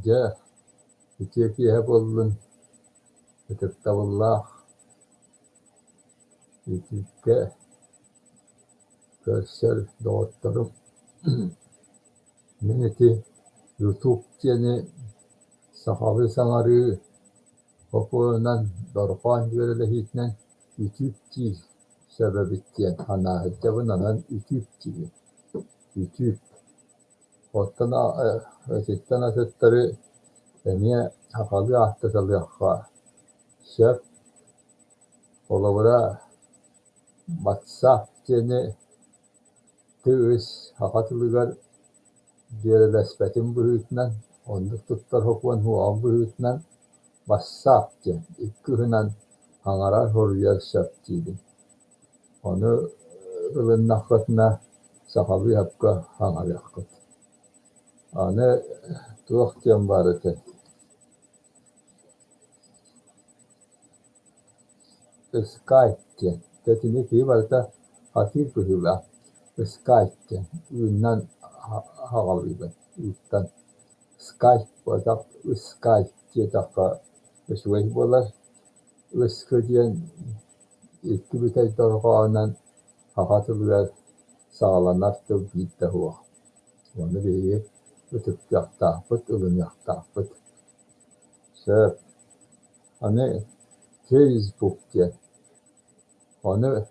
Дьэ, үтүө киэһэ буоллун, ытыктабыллаах Ютубка көрсөр доҕотторум. Мин ити Ютуб диэни сахалыы саҥарыы боппуруоһунан дорҕоон дьүөрэлэһиитинэн үтүп диир сөп эбит диэн санаа сылдьабын, онон үтүп диибин. Үтүп. Оттон ититтэн атыттары эмиэ сахалыы ааттаталыахха сөп. Холобура, батсаап диэни тыыс саха тылыгар дьүөрэлэспэтин быһыытынан, оннук туттар сокуон суоҕун быһыытынан бассаап диэн икки ыһынан аҥарар суруйар сөп диибин. Ону ылыннаххытына сахалыы сөпкө саҥарыаххыт. Аны туох диэн баар этэй? Скайп диэн. Итини киһи барыта хатыыр быһыылаах. Скайп диэн ыыннан аҕалыыбын, ыыттан. Скайп буолбатах, ыскайп диэтэххэ үчүгэй буолар. Ыскы диэн икки бүтэй дорҕоонунан саха тылыгар саҕаланар тыл биир да суох. Ону биһиги ытыктыахтаахпыт, ылыныахтаахпыт. Сөп. Аны Facebook диэн. Ону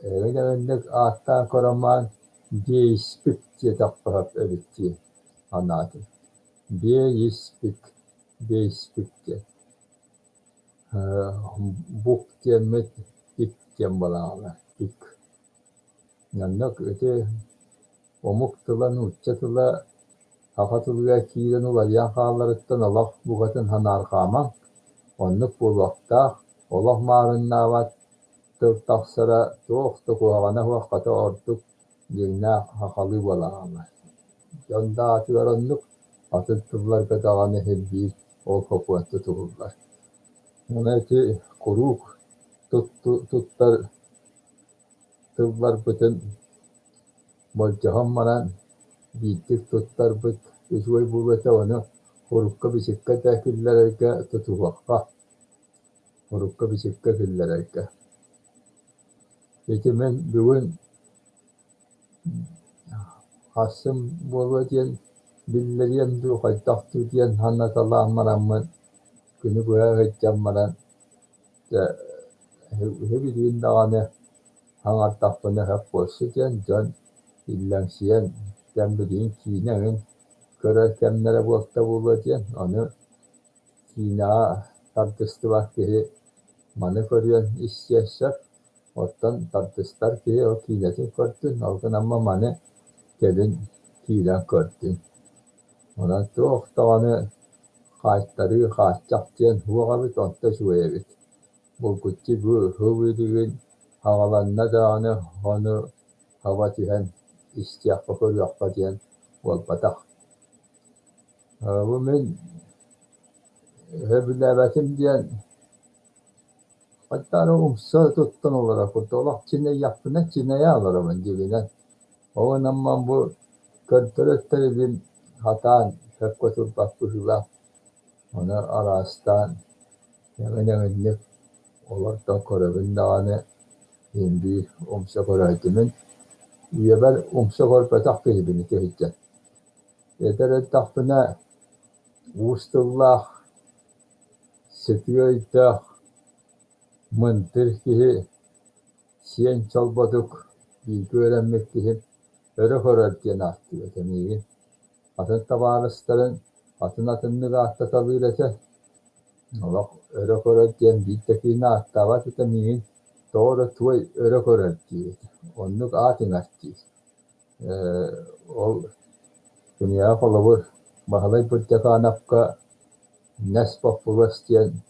эҥин ааттаан көрөн Бейспик диэтэххэ сөп эбит дии санаатым. Бейспик, Бейспик диэн. Бук диэммит ик диэн буолаҕына ик. Маннык ити омук тыла, нуучча тыла саха тылыгар киирэн уларыйан хааларыттан олох букатын санаарҕаамаҥ, оннук буолуохтаах, олох маарыннаабат тыл тахсара туох да куһаҕана суох, хата ордук дьиҥнээх сахалыы буолаҕына. Дьон да аатыгар оннук, атын тылларга даҕаны иһин биир ол сокуон тутуһуллар. Онон ити куруук туттар тылларбытын болдьоһон баран биирдик туттарбыт үчүгэй буолуо этэ, ону урукка-бичиккэ да киллэрэргэ тутуһуохха, урукка-бичиккэ киллэрэргэ. Ити мин бүгүн хасым буолуо диэн биллэриэм дуу, хайдах дуу диэн санаталаан бараммын, күнү быһа сылдьан баран, дьэ, билигин даҕаны аҥардахпына сөп буолсу диэн дьон иллэҥсийэн кэм билигин киинэ эҥин көрөр кэмнэрэ буолта буолуо диэн, ону киинэҕэ тардыстыбат киһи маны көрүөн истиэн сөп, оттон тардыстар киһи ол киинэтин көрдүн, ол гынан маны кэлин киирэн көрдүн. Онон туох даҕаны хаайтарыы, хааччах диэн суох эбит, онто үчүгэй эбит. Булгуччу бу сыл билигин аҕаланна даҕаны ону хаба түһэн истиэххэ көрүөххэ диэн буолбатах. Бу мин сөбүлээбэтим диэн хаттаан умса туттан олорор курдук олох чинэйэхпинэ чинэйэ олоробун дьиҥинэн. Ол гынан бу көрдөрөр тэрилим сатаан сөпкө турбат быһыылаах. Ону араастаан эҥин-эҥинник олордон көрөбүн даҕаны иһин биир умса көрөөччүмүн. Үйэбэр умса көрбөтөх киһибин ити сылдьан. Эдэр эрдэхпинэ уус тыллаах, сытыы өйдөөх, мындыр киһи сиэн чолбодук бииргэ үөрэммит киһим өрө көрөр диэн ааттыыр этэ миигин. Атын табаарыстарын атын-атыннык ааттаталыыр этэ. Олох өрө көрөр диэн биир да киһини ааттаабат этэ миигин тоҕо эрэ туой өрө көрөр диир этэ. Оннук аат иҥэр диир. Ол киниэхэ холобур Баһылай Бырдьакаановка Нэс боппуруос диэн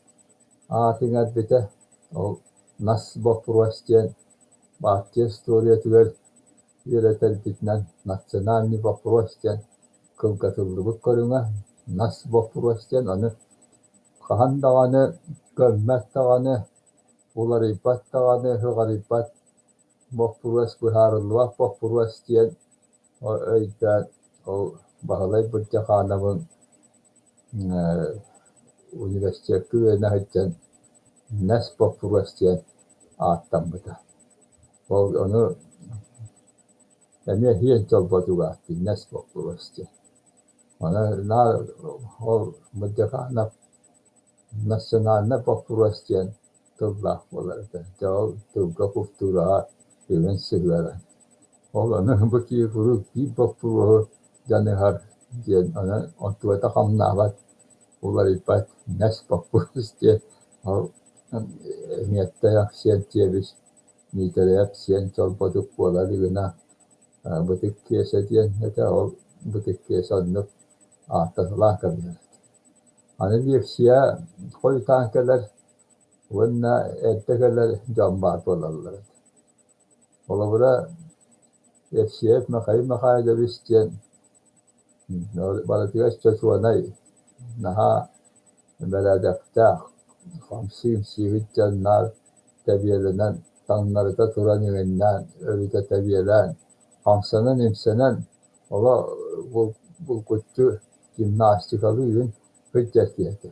аат иҥэрбитэ. Ол Нас боппуруос диэн партия историятыгар үөрэтэрбитинэн национальный вопрос диэн кылгатыллыбыт көрүҥэ нас боппуруос диэн ону хаһан даҕаны көммөт даҕаны, уларыйбат даҕаны, ыҕарыйбат боппуруос, быһаарыллыбат боппуруос диэн өйдөөн ол Баһылай Бырдьахаанабын университекка үөрэнэ сылдьан нэс боппуруос диэн ааттаммыта. Ол ону эмиэ иһиэн чолбодуга нэс боппуруос диэн. Онон наар ол Бырдьахаанап национальнай боппуруос диэн тыллаах буолар этэ. Дьэ ол тылга, култуураҕа сүрүн сыһыара. Ол ону бу киһи куруук биир боппуруоһу дьаныһар диэн онон онтуката хамнаабат, уларыйбат нэс боппуруос диэн ол Эҥиэттээх Сиэнтиэбис Миитэрэйэп Сиэн Чолбодук буола илигинэ Бытык Киэсэ диэн этэ, ол Бытык Киэсэ оннук ааттаталаан кэбиһэр. Аны лиэксийэ хойутаан кэлэр уонна эрдэ кэлэр дьон баар буолаллар этэ. Холобура, Евсеев Михаил Михайлович диэн барытыгар чочуонай, наһаа бэрээдэктээх, хамсыы-имсиибит дьон наар тэбиэлэнэн, таҥнарыта туран иҥиннээн, өрүтэ тэбиэлээн, хамсанан-имсэнэн, олох булгуччу гимнастикалыы сылдьар киһи этэ.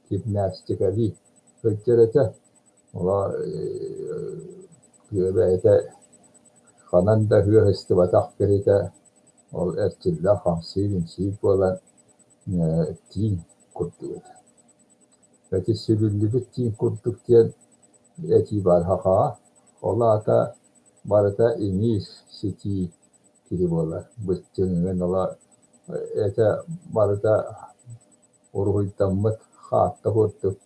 Гимнастикалыы сылдьар этэ. Олох бэйэтэ ханан да ыһыахыстыбатах киһитэ ол эрчиллэн хамсыыр-имсиир буолан тииҥ курдук этэ. Ити сүлүллүбүт тииҥ курдук диэн этии баар сахаҕа. Ол аата барыта иҥиир ситии киһи буолар. Быччыҥын ыла этэ барыта уруһуйдаммыт хаатта курдук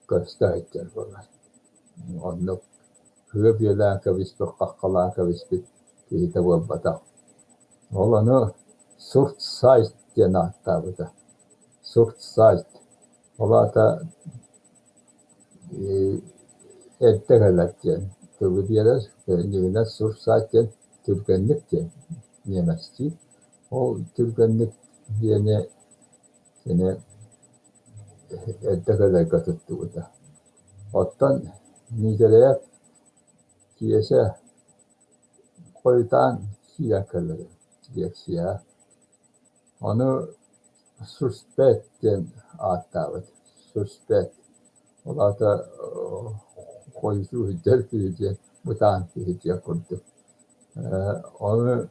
көстө сылдьар буолар. Оннук һыа бүөлээн кэбиспит, хаххалаан кэбиспит киһитэ буолбатах. Ол ону сурт-сайт диэн ааттаабыта. Сурт-сайт. Ол аата эрдэ кэлэр диэн тылы биэрэр, иннигинэ сурт-сайт диэн түргэнник диэн ньиэмэстии. Ол түргэнник диэни кини эрдэ кэлэргэ туттубута. Оттон Миитэрэйэп Киэсэ хойутаан киирэн кэлэр лиэксийэҕэ. Ону «Суспект» диэн ааттаабыт. «Суспект» ол аата хойутуу сылдьар киһи диэн, бытаан киһи диэн курдук. Ону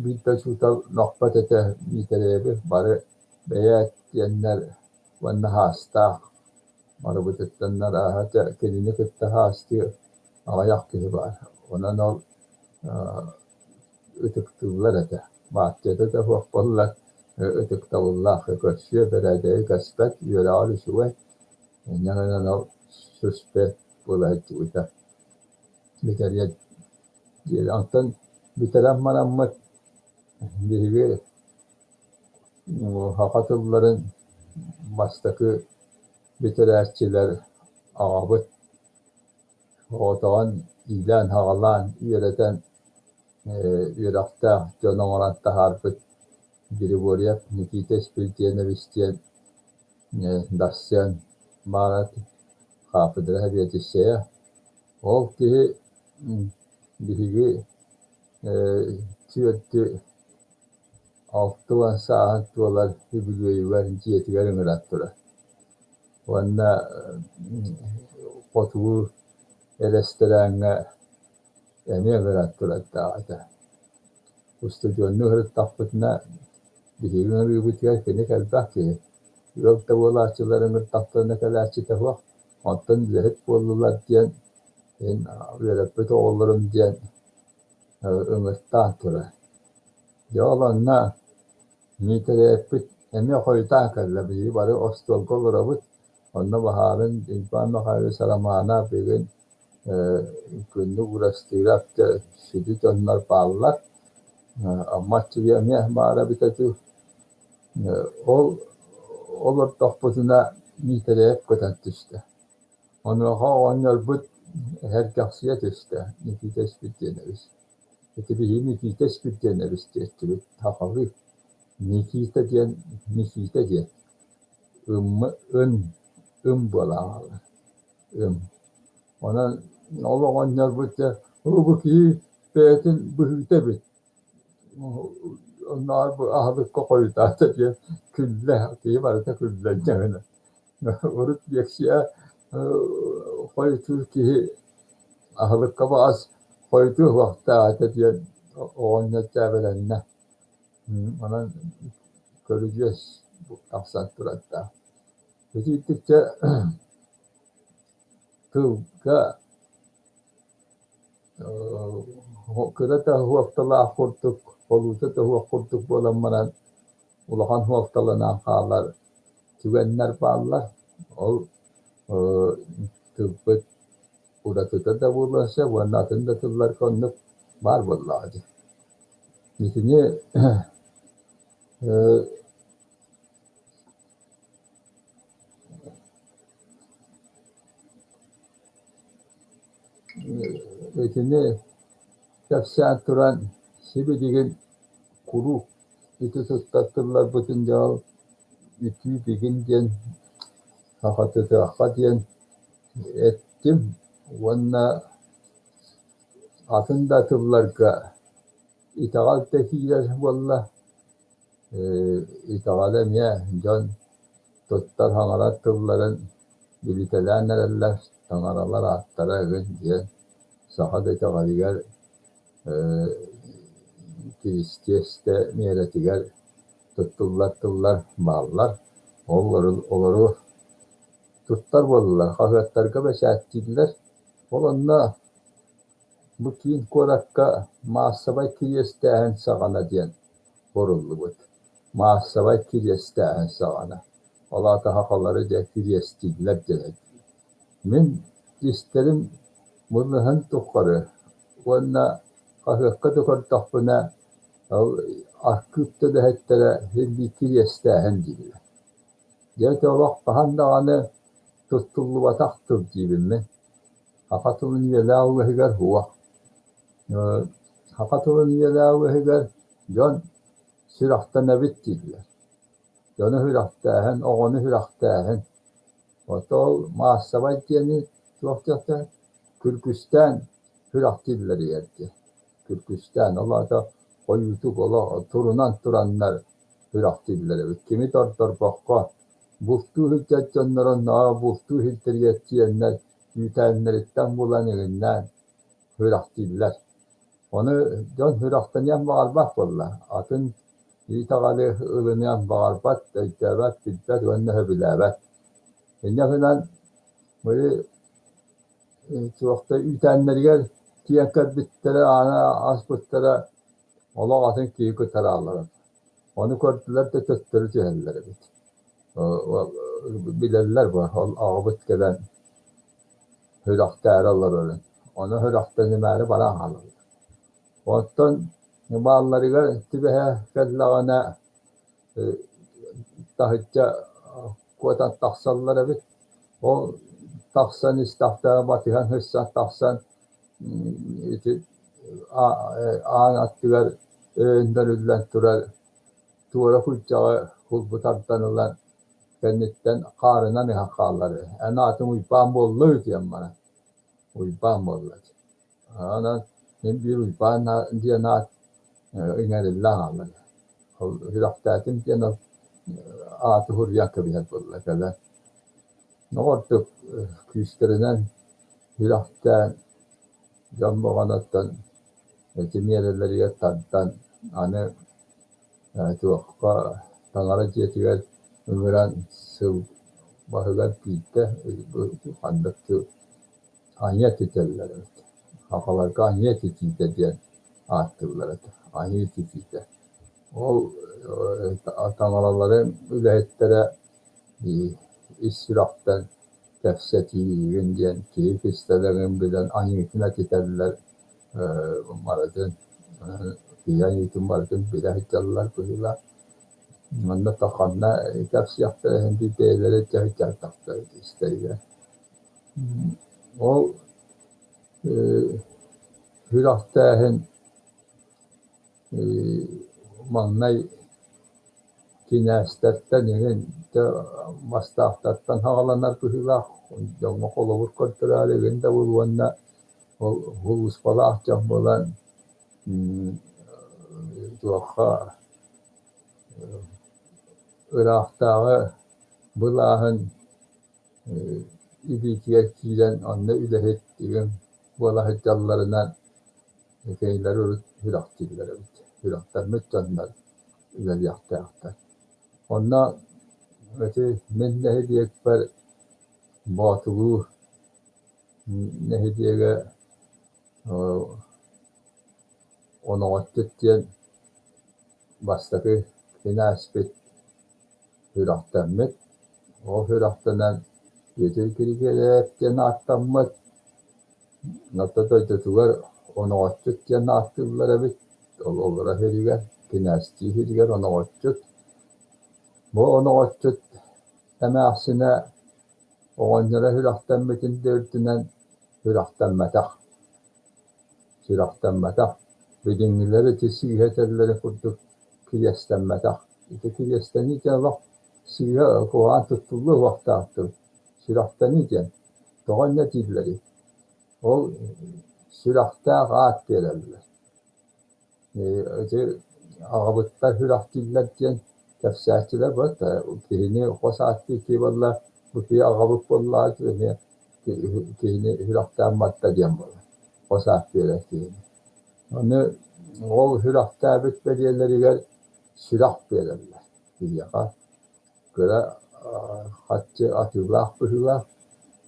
биир да учуутал мөхпөт этэ Миитэрэйэби бары бэйээт диэннэр уонна Хаастаах барыбытыттан арааһа кинини кытта хаастыы аҕыйах киһи баар. Онон ол ытыктыыллар этэ. Баартыйата да суох буоллар ытыктабыллаах көрсүө бэрээдэги кэспэт, үөрэҕэр үчүгэй. Инньэ гынан ол суспект буола сылдьыбыта. Бүтэриэн диэри. Онтон бүтэрэн бараммыт биһиги саха тылларын бастакы бүтэрээччилэр аҕабыт оҕотоҕун иилээн-саҕалаан үөрэтэн үөрэхтээх дьон оҥорон таһаарбыт Григорьев Никита Испирдиэнович диэн дассыан баара хаапыдыра сэбиэдиссэйэ. Ол киһи биһиги түөртү 60 сааһын туолар үбүлүөйүгэр дьиэтигэр ыҥыран турар. Уонна хотугу эрэстэрээҥҥэ эмиэ ыҥыран турардаах этэ. Устудьуоннуу сырыттахпытына биһиги ыҥырыыбытыгар кини элбэх киһи. Ыал да буолааччылар ыҥырдахтарына кэлээччитэ суох. Онтон үлэһит буоллулар диэн, мин үөрэппит оҕолорум диэн ыҥыртаан турар. Дьэ ол онно Миитэрэйэппит эмиэ хойутаан кэллэ, биһиги бары остуолга олоробут, онно баһаарын Иван Михайлович Романов бүгүн Күннүк Уурастыырап дьэ сүдү дьоннор бааллар, Амма Аччыгый эмиэ баара эбитэ дуу. Ол олордохпутуна Миитэрэйэп көтөн түстэ. Онуоха оҕонньорбут эһэргэхсийэ түстэ, Никита Испирдиэнэбис. Ити биһиги Никита Испирдиэнэбис диэччибит сахалыы. Никита диэн Никита диэн ыммы ын ым буолан хаалар ым. Онон ол оҕонньорбут дьэ бу киһи бэйэтин быһыыта эбит. Оннооҕор бу аһылыкка хойутаата диэн күллэ, киһи барыта күллэ инньэ. Урут лиэксийэ хойутуур киһи аһылыкка баҕас хойутуу уһуохтаах этэ диэн оҕонньор дьээбэлэннэ. Онон көрүдьүөс тахсан турардаах. Итиитикчэ тылга кыра да суолталаах курдук, холуута да суох курдук буолан баран улахан суолталанан хаалар түгэннэр бааллар. Ол тылбыт уратыта да буолуон сөп уонна атын да тылларга оннук баар буоллаҕа дии. Итини Итини кэпсээн туран сибилигин куруук ити туттар тылларбытын дьаһал үтүү бигин диэн сахатытыахха диэн эттим уонна атын да тылларга итэҕэл да киирэр буолла. Итэҕэлэ эмиэ дьон туттар саҥарар тылларын билитэлээн эрэллэр, таҥаралар ааттара эбит диэн саха да итэҕэлигэр Киристиэс да миэрэтигэр туттуллар тыллар бааллар. Ол олору туттар буоллулар, хаһыаттарга бэчээттииллэр. Ол онно бу киин куоракка маассабай кириэстээһин саҕана диэн куруллубут. Маассабай кириэстээһин саҕана. Ол аата сахалары дьэ кириэстииллэр диэн. Мин истэрим мылыһын тухары уонна хаһыакка да көрдөхпүнэ, ол архыып да үлэһиттэрэ син кириэстээһин дииллэр. Дьэ ити олох хаһан даҕаны туттуллубатах тыл диибин мин. Саха тылын үйэлээх үгэһигэр суох. Саха тылын үйэлээх үгэһигэр дьон сүрэхтэнэбит дииллэр. Дьону сүрэхтээһин, оҕону сүрэхтээһин. Оттон ол маассабай диэни туох диэхтэй күргүстээн сүрэхтииллэр диэн. Күргүстээн, ол аата хойуутук олох турунан тураннар сүрэхтииллэр эбит. Кими тордорбокко, бултуу сылдьар дьоннорун оннооҕор бултуу сирдэригэр тиийэннэр үүтээннэриттэн булан иҥиннээн сүрэхтииллэр. Ону дьон сүрэхтэниэн баҕарбат буолла. Атын итэҕэли ылыныан баҕарбат, өйдөөбөт, билбэт уонна сөбүлээбэт. Инньэ гынан били туох да үүтээннэригэр тиийэн кэлбиттэрэ, ааны аспыттара олох атын киһи кытарааллара. Ону көрдүлэр да төттөрү түһэллэр эбит. Билэллэр бу, ол аҕабыт кэлэн сүрэхтээри олорорун. Ону сүрэхтэнимээри баран хаалаллар. Оттон баалларыгар түбэһэ кэллэҕинэ таһычча куотан тахсаллар эбит. Ол тахсан истэхтэрэ батыһан сырсан тахсан ити аан аттыгар өйөннөрүллэн турар туора күрдьэҕи кулбу тардан ылан кэнниттэн хаарынан ыһан хааллар. Эн аатыҥ Уйбаан буолла диэн баран. Уйбаан буолла. Онон мин биир Уйбаан диэн аат иҥэриллэн хаалла. Ол сүрэхтээтим диэн ол ааты суруйан кэбиһэр буолла кэлэн. Оҕордук күүстэринэн сүрэхтээн дьон баҕанаттан ити миэрэлэригэр тардан аны туохха таҥара дьиэтигэр ыҥыран сыл баһыгар биирдэ ханнык айыы этитэллэр эбит. Сахаларга айыы этитиитэ диэн ааттыыллар этэ. Айыы этитиитэ. Ол таҥараларын үлэһиттэрэ ис сүрэхтэн кэпсэтиигин диэн киһи кистэлэҥин билэн айыытын этитэллэр барытын киһи айыытын барытын билэ сылдьаллар быһыылаах. Манна ханна кэпсиэхтэрэ иһин бэйэлэрэ дьаһайдахтара истэригэр. Ол сүрэхтээһин маҥнай кинээстэртэн иҥин мастаахтартан саҕаланар быһыылаах дьоҥҥо холобур көрдөрөөрү игин да уонна ол сулууспалаах дьон буолан туохха Ыраахтааҕы былааһын илиитигэр киирэн онно үлэһит игин буола сылдьалларынан кинилэри урут сүрэхтииллэр эбит. Сүрэхтэммит дьоннор үлэлиэхтээхтэр. Онно ити мин нэһилиэкпэр Боотулуу нэһилиэгэ Оноҕоччут диэн бастакы кинээспит сүрэхтэммит. Ол сүрэхтэнэн Петр Киргиэлэйэп диэн ааттаммыт. Орто дойдутугар Оноҕоччут диэн ааттыыллар эбит. Ол олорор сиригэр, кинээстии сиригэр Оноҕоччут. Бу Оноҕоччут эмээхсинэ оҕонньоро сүрэхтэммитин да үрдүнэн сүрэхтэммэтэх. Сүрэхтэммэтэх. Билиҥҥилэр ити сыыһа этэллэрин курдук кириэстэммэтэх. Ити кириэстэнии диэн олох сыыһа куһаҕан туттуллуо суохтаах тыл. Сүрэхтэнии диэн. Тоҕо инньэ дииллэрий? Ол сүрэхтээх аат биэрэллэр. Ити аҕабыттар сүрэхтииллэр диэн кэпсээччилэр барыта киһини хос ааттыы киһи буолла, бу киһи аҕабыт буоллаҕа эмиэ киһини сүрэхтээн барда диэн буолар, хос аат биэрэр киһини. Ону ол сүрэхтээбит бэлиэлэригэр сүрэх биэрэллэр киһиэхэ. Кыра харчы атыылаах быһыылаах,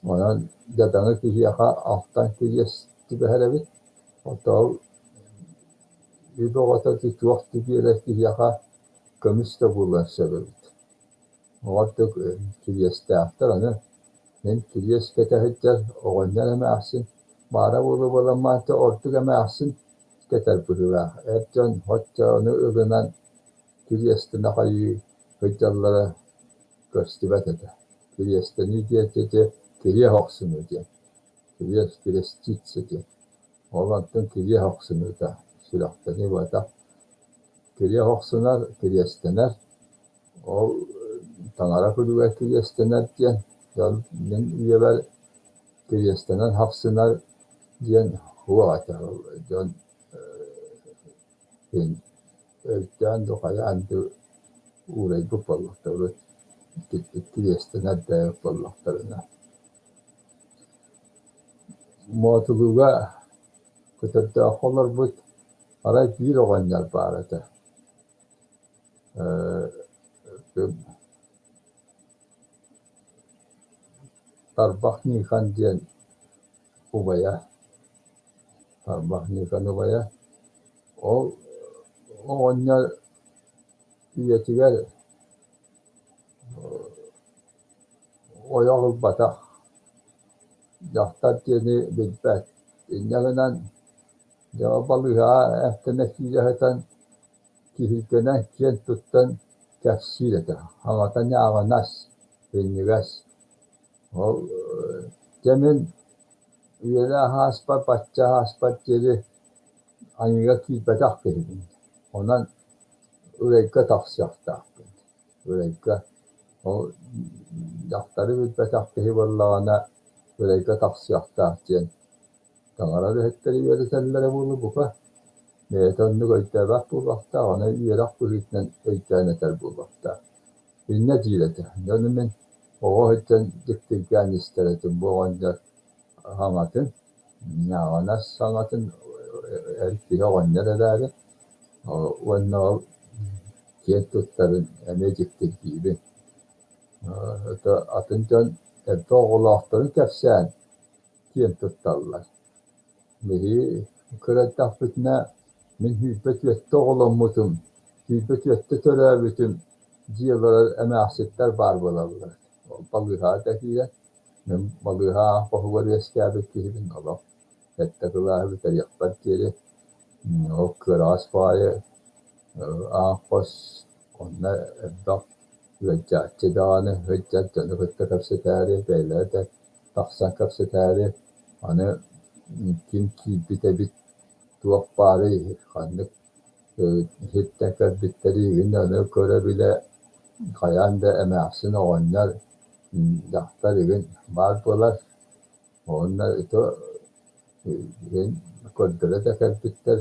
онон дьадаҥы киһиэхэ алтан кириэс түбэһэр эбит. Оттон үп оҕото туох да биэрэр киһиэхэ көмүс да буолуон сөп эбит. Ордук кириэстээхтэр аны мин кириэс кэтэ сылдьар оҕонньор эмээхсин баара буолуо буоламмаата ордук эмээхсин кэтэр быһыылаах. Эр дьон оччону ылынан кириэстэнэ хайыы сылдьаллара көстүбэт этэ. Кириэстэнии диэки ити кириэс охсунуу диэн, кириэс креститься диэн. Ол онтон кириэс охсунуута сүрэхтэнии буолбатах. Кириэс охсунар, кириэстэнэр, ол таҥара күлүгэр кириэстэнэр диэн дьон мин үйэбэр кириэстэнэн хапсынар диэн суох этэ. Дьон өйдөөн дуу, хайаан дуу уурайбыт буоллахтара, кириэстэнэр да буоллахтарына. Муотулууга Көтөрдөөххө олорбут арай биир оҕонньор баар этэ. Тарбах Ньыыкан диэн убайа, Тарбах Ньыыкан убайа. Ол оҕонньор үйэтигэр ойох ылбатах, дьахтар диэни билбэт. Инньэ гынан дьэ балыыһаҕа эмтэнэ киирэ сытан киһиргэнэн киэн туттан кэпсиир этэ. Аҕата ньааҕынас, иннигэс. Ол дьэ мин үйэлээх ааспар, бачча ааспар диэри айыыга киирбэтэх киһибин. Онон ырайга тахсыахтаахпын. Ырайга ол дьахтары билбэтэх киһи буоллаҕына ырайга тахсыахтаах диэн таҥара үлэһиттэрэ үөрэтэллэрэ буолуо бука. Бэйэтэ оннук өйдөөбөх буолуохтаах, ону үөрэх быһыытынан өйдөөн этэр буолуохтаах. Инньэ диир этэ. Дьону мин оҕо сылдьан дьиктиргээн истэр этим бу оҕонньор саҥатын, ньааҕынас саҥатын эр киһи оҕонньор эрээри уонна ол киэн туттарын эмиэ дьиктиргиибин. Атын дьон элбэх оҕолоохторун кэпсээн киэн тутталлар. Биһиги кыра эрдэхпитинэ мин 24 оҕоломмутум, 24 төрөөбүтүм дии олорор эмээхситтэр баар буолаллар. Балыыһаҕа да киирэн, мин балыыһа хоһугар үөскээбит киһибин олох сэттэ кылааһы бүтэриэхпэр диэри ол кыараҕас баҕайы аан хос онно элбэх ыалдьааччы даҕаны сылдьар дьону кытта кэпсэтээри, бэйэлэрэ да тахсан кэпсэтээри аны ким киирбит эбит, туох баарый, ханнык иһиттэн кэлбиттэрий игин ону көрө-билэ хайаан да эмээхсин оҕонньор, дьахтар игин баар буолар. Уонна ити көрдөрө да кэлбиттэр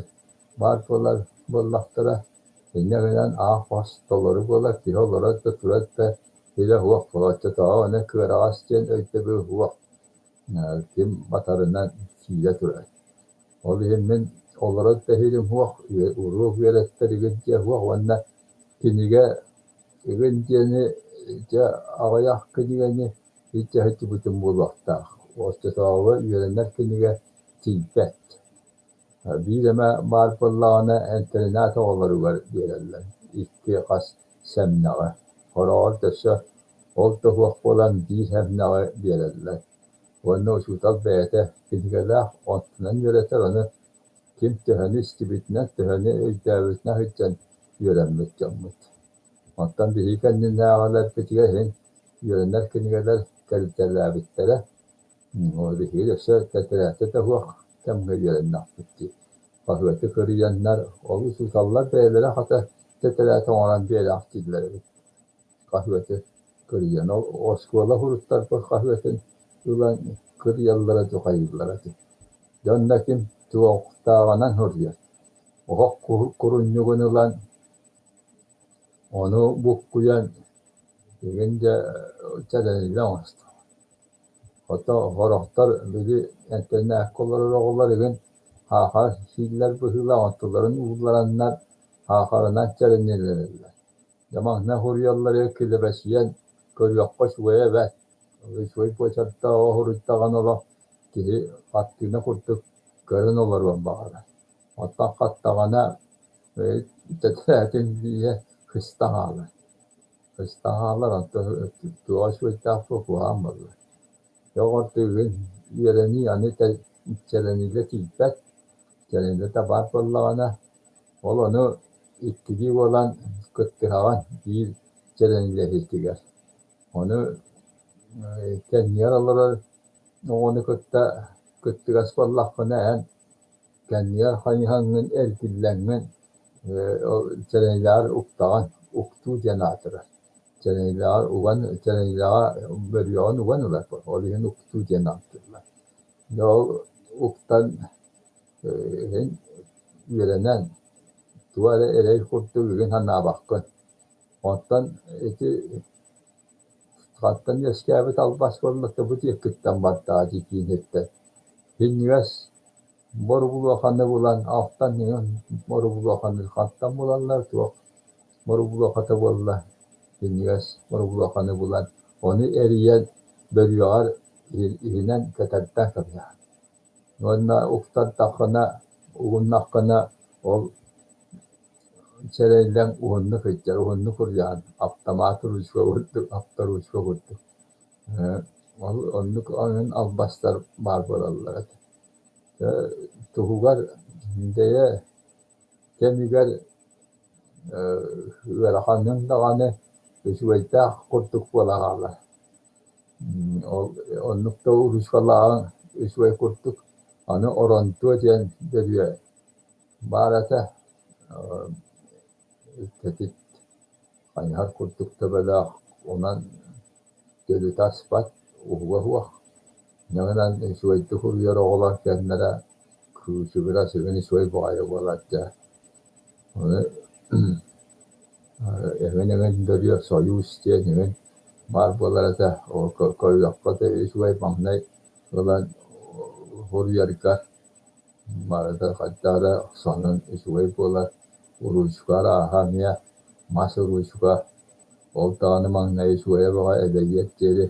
баар буолар буоллахтара. Инньэ гынан аах хос толору буолар, киһи олорор да турар да сирэ суох буолар. Оччотооҕу аны кыараҕас диэн өйдөбүл суох, ким батарынан киирэ турар. Ол иһин мин олорор да сирим суох, уруок үөрэттэр игин диэн суох уонна кинигэ игин диэни дьэ аҕыйах кинигэни илдьэ сылдьыбытым буолуохтаах. Оччотооҕу үөрэнэр кинигэ тиийбэт. Биир эмэ баар буоллаҕына интэринээт оҕолоругар биэрэллэр, икки хас сэмнэҕи, хороҕор өссө ол да суох буолан биир сэмнэҕи биэрэллэр. Уонна учуутал бэйэтэ кинигэлээх, онтунан үөрэтэр, ону ким төһөнү истибитинэн, төһөнү өйдөөбүтүнэн сылдьан үөрэммит дьоммут. Оттон биһиги кэннинээҕилэрбитигэр иһин үөрэнэр кинигэлэр кэлитэлээбиттэрэ. Ол биһиги өссө тэтэрээттэ да суох кэмҥэ үөрэннэхпит дии. Хаһыаты кырыйаннар, ол учууталлар бэйэлэрэ хата тэтэрээт оҥорон биэрээхтииллэр эбит. Хаһыаты кырыйан, ол оскуола суруттарбыт хаһыатын ылан кырыйаллара дьухайыыллара этэ. Дьэ онно ким туохтааҕынан суруйар. Оһох курунньугун ылан, ону буккуйан, игин дьэ чэрэниилэ оҥостор. Ото сорохтор били интэрнээккэ олорор оҕолор игин саахар сииллэр быһыылаах, онтуларын ууллараннар саахарынан чэрэниилэнэллэр. Дьэ маҥнай суруйалларыгар килэбэчийэн көрүөххэ үчүгэйэ эбээт. Үчүгэй буочардаах суруйдаҕына олох киһи хартыына курдук көрөн олоруон баҕарар. Оттон хаттаҕына тэтэрээтин бииһэ кыста хаалар. Кыста хаалар, онтон туоҕа үчүгэйдээх буо куһаҕан буолла. Дьэ оҕор тыгын үөрэнии аны чэрэниилэ тиийбэт, чэрэниилэтэ баар буоллаҕына, ол ону иккилии буолан кыттыһаҕын биир чэрэниилэһиитигэр. Ону кэннигэр олорор оҕону кытта кыттыгас буоллаххына эн кэннигэр хайыһаҥҥын эргиллэҥҥин ол чэрэниилэҕэр уктаҕын, уктуу диэн аатырар. Чэрэниилэҕэр уган, чэрэниилэҕэ бөрүөҕүн уган ылар, ол иһин уктуу диэн ааттыыллар. Дьэ ол уктан иһин үөрэнэн туох эрэ эрэй курдук үгүн санаабаккын. Оттон ити хантан үөскээбит албас буолла бу диэкиттэн бардаҕа дии кииниттэн. Синньигэс борубулуоханы булан алтан иҥэн борубулуоханы хантан булаллар туох борубулуохата буолла синньигэс борубулуоханы булан ону эрийэн бөрүөҕэр иһинэн кэтэрдэн кэбиһэҕин. Уонна уктардаххына, угуннаххына ол сэрэйиллэн уһуннук сылдьар, уһуннук уруйаан автомат ручка курдук, авторучка курдук. Ол оннук онон албастар баар буолаллар этэ. Туһугар бэйэ кэмигэр ыараханын даҕаны үчүгэйдээх курдук буола хаалар. Ол оннук да ручкалааҕыҥ үчүгэй курдук, аны оронтуо диэн бөрүө баар этэ, кэтит хайыһар курдук төбөлөөх, онон дьөлүтэ аспат, уһуга суох. Инньэ гынан үчүгэйдик суруйар оҕолор кэннэрэ кыычыгыра сүгүн үчүгэй баҕайы буолар дьэ. Ону эҥин-эҥин бөрүө «Союз» диэн эҥин баар буолар этэ, ол көрүөххэ да үчүгэй маҥнай ылан суруйарга барыта хайдах эрэ сонун үчүгэй буолар, уруучука арааһа эмиэ мас уруучука, ол даҕаны маҥнай үчүгэйэ бөҕө элэйиэр диэри,